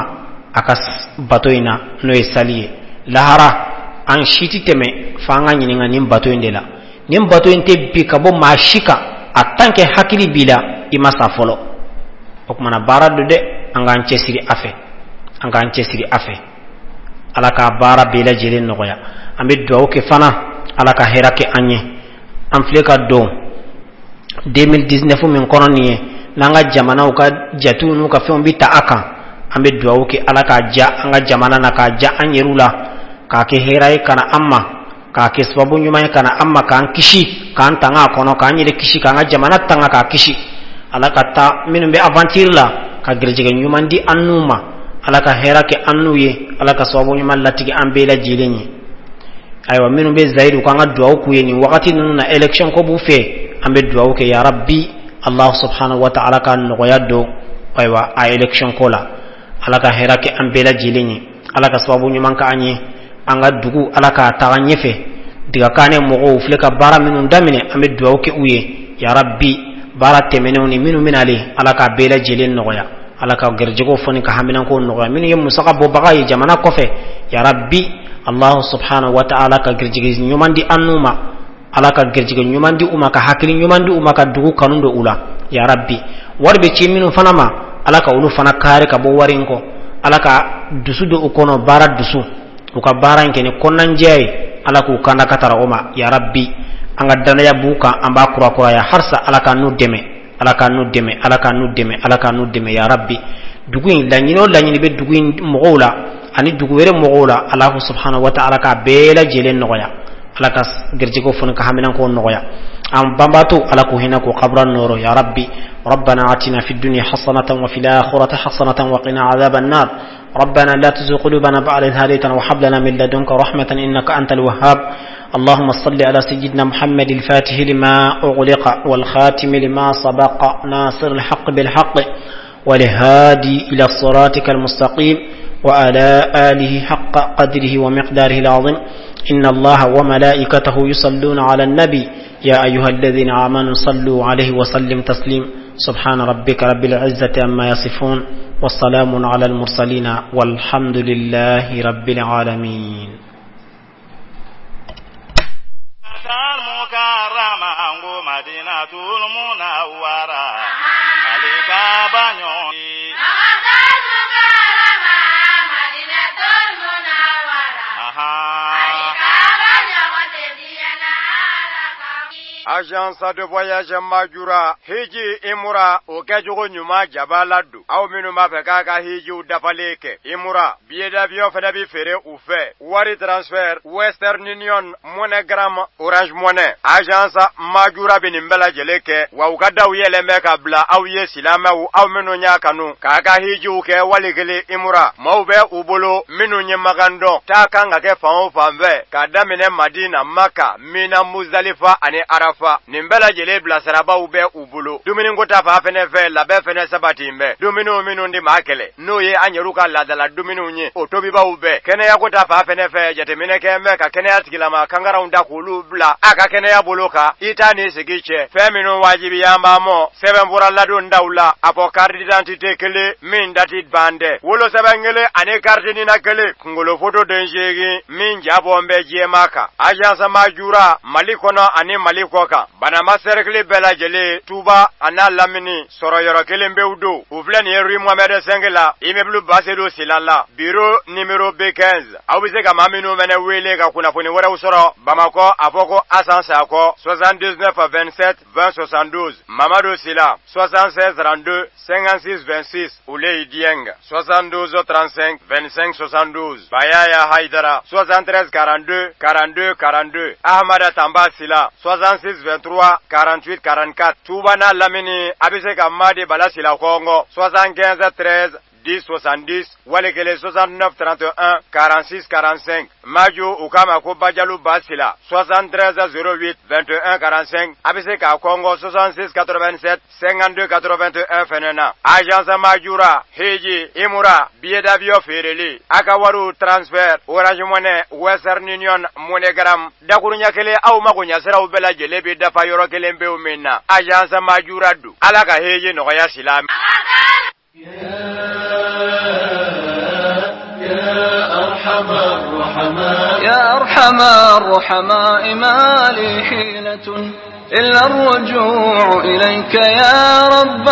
a ka bato in na, n'o ye sali ye. Lahara an si ti tɛmɛ f'an ka ɲininka nin bato in de la. Nin bato in tɛ bi ka bɔ maa si kan a tant que hakili b'i la, i ma sa fɔlɔ. O kumana baara don dɛ, an k'an cɛsiri a fɛ, an k'an cɛsiri a fɛ. Ala k'a baara bɛɛ lajɛlen nɔgɔya. An bɛ dugawu kɛ fana, Ala ka hɛrɛ kɛ an ye. An filɛ ka don 2019 min kɔnɔ nin ye, n'an ka jamanaw ka jatew n'u ka fɛnw bɛ ta a kan, an bɛ dugawu kɛ Ala k'a diya an ka jamana na, k'a diya an yɛrɛw la, k'a kɛ hɛrɛ ye ka na an ma, k'a kɛ sababu ɲuman ye ka na an ma, k'an kisi, k'an tanga a kɔnɔ, k'an yɛrɛ kisi, k'an ka jamana tanga k'a kisi. Ala ka taa minnu bɛ aventure la, ka garijɛgɛ ɲuman di an n'u ma. Ala ka hɛrɛ kɛ an n'u ye. Ala ka sababu ɲuman latigɛ an bɛɛ lajɛlen ye. Ayiwa, minnu bɛ Zayiru, k'an ka dugawu k'u ye nin wagati ninnu na, élection ko b'u fɛ, an bɛ dugawu kɛ, ya Rabbi, Allah subhanahu wa ta'ala ka nɔgɔya don ayiwa a élection ko la. Ala ka hɛrɛ kɛ an bɛɛ lajɛlen ye. Ala ka sababu ɲuman k'an ye. An ka dugu, Ala k'a taga ɲɛfɛ. Digakanɛ mɔgɔw filɛ ka baara minnu daminɛ, an bɛ dugawu kɛ u ye, ya Rabbi, baara tɛmɛnenw ni minnu bɛnalen, Ala k'a bɛɛ lajɛlen nɔgɔya. Ala ka garijɛgɛw fɔ ka haminankow nɔgɔya. Minnu ye musaka bɔbaga ye jamana kɔfɛ, ya Rabbi, Allah subhanahu wa ta'ala ka garijɛgɛ ɲuman di an n'u ma. Ala ka garijɛgɛ ɲuman di u ma, ka hakili ɲuman di u ma, ka dugu kanu don u la, ya Rabbi. Wari bɛ ci minnu fana ma, Ala ka olu fana kaari ka bɔ wari in kɔ. Ala ka dusu don u kɔnɔ, baara dusu, u ka baara in kɛ ni kɔnɔnajɛya ye. Ala k'u kanda ka tara o ma, ya Rabbi. An ka danaya b'u kan, an b'a kurakuraya halisa. Ala ka n'u dɛmɛ, Ala ka n'u dɛmɛ, Ala ka n'u dɛmɛ, Ala ka n'u dɛmɛ, ya Rabbi. Dugu in laɲini o laɲini bɛ dugu in mɔgɔw la ani dugu wɛrɛ mɔgɔw la, Ala subhanahu wa ta'ala k'a bɛɛ lajɛlen nɔgɔya. Ala ka garijɛgɛw fana ka haminankow nɔgɔya. An banbaatɔ, Ala k'u hinɛ, k'u kabura nɔrɔ, ya Rabbi. ربنا آتنا في الدنيا حسنة وفي الآخرة حسنة وقنا عذاب النار. ربنا لا تزغ قلوبنا بعد إذ هديتنا وهب لنا من لدنك رحمة إنك أنت الوهاب. اللهم صل على سيدنا محمد الفاتح لما أغلق والخاتم لما سبق ناصر الحق بالحق والهادي إلى صراطك المستقيم وعلى آله حق قدره ومقداره العظيم. إن الله وملائكته يصلون على النبي يا أيها الذين آمنوا صلوا عليه وسلم تسليم. سبحان ربك رب العزة عما يصفون والسلام على المرسلين والحمد لله رب العالمين. المكرمة مدينة المنورة عليك بنيوني Agence de voyage Majura, hiji imura o kɛcogo ɲuman jaba la don. Aw minnu b'a fɛ k'a ka hijiw dafalen kɛ, imura billet d'avion fana bɛ feere u fɛ, wari transfert, Western Union, MoneyGram, Orange Money. Agence Majura bɛ nin bɛɛ lajɛlen kɛ wa. U ka daw yɛlɛn bɛ ka bila aw ye, silamɛw, aw minnu y'a kanu k'a ka hijiw kɛ wali kelen imura. Maaw bɛ u bolo minnu ye makan dɔn, taa kan ka kɛ fan o fan fɛ, k'a daminɛ Madina, Maka, Mina, Muzalifa ani Arafa, nin bɛɛ lajɛlen bilasirabaw bɛ u bolo. Dumuniko ta fan fɛnɛ fɛ, labɛn fɛnɛ sabati bɛ, dumuniw minnu di maa kɛlɛ, n'o ye an yɛrɛw ka laadala dumuniw ye, o tobibaw bɛɛ. Kɛnɛyako ta fan fɛnɛ fɛ, jateminɛ kɛ bɛ ka kɛnɛya tigilama kankaraw da k'olu bila a ka kɛnɛya bolo kan. I t'a ni sigi cɛ fɛn minnu wajibiya b'a mɔ, sɛbɛnfura ladon daw la, a fɔ carte d'identité kelen min dati ban dɛ, wolosɛbɛn kelen ani carte nina kelen, kunkolo foto den 8 min jabɔ bɛ jɛma kan. Agence Majura, Mali kɔnɔ ani Mali kɔ kan, Banama cercle bɛɛ lajɛlen, Tuba a n'a lamini, sɔrɔ yɔrɔ kelen pewu don. U filɛ nin ye rue Mohamed 5 la, immeuble Basedu Sila la, bureau numéro B15. Aw bɛ se ka maa minnu fɛnɛ wele ka kunnafoni wɛrɛw sɔrɔ Bamakɔ, a fɔ ko Asan Sakɔ, 79 27 20 72, Mamadu Sila, 76 32 56 26, Uley Dieng, 72 35 25 72, Bayaya Haidara, 73 42 42 42, Ahmada Tamba Sila, 66 23 48 44. Tuba n'a lamini, a bɛ se ka Madi Bala Sila kɔngɔ, 75 13 10 70, wali kelen 69 31 46 45. Maju, u k'a ma ko Bajalu Basila, 73 08 21 45, a bɛ se k'a kɔngɔ 66 87 52 81 fɛnɛ na. Agence Majura, hiji imura billet d'avion feereli, a ka wariw transfert, Orange Money, Western Union, MoneyGram, dakuruɲɛ kelen, aw mago ɲɛsiraw bɛɛ lajɛlen bɛ dafa yɔrɔ kelen pewu min na, agence Majura don. Ala ka hiji nɔgɔya silamɛ. Yeah. أرحم الرحماء يا أرحم الرحماء ما لي حيلة إلا الرجوع إليك يا رب.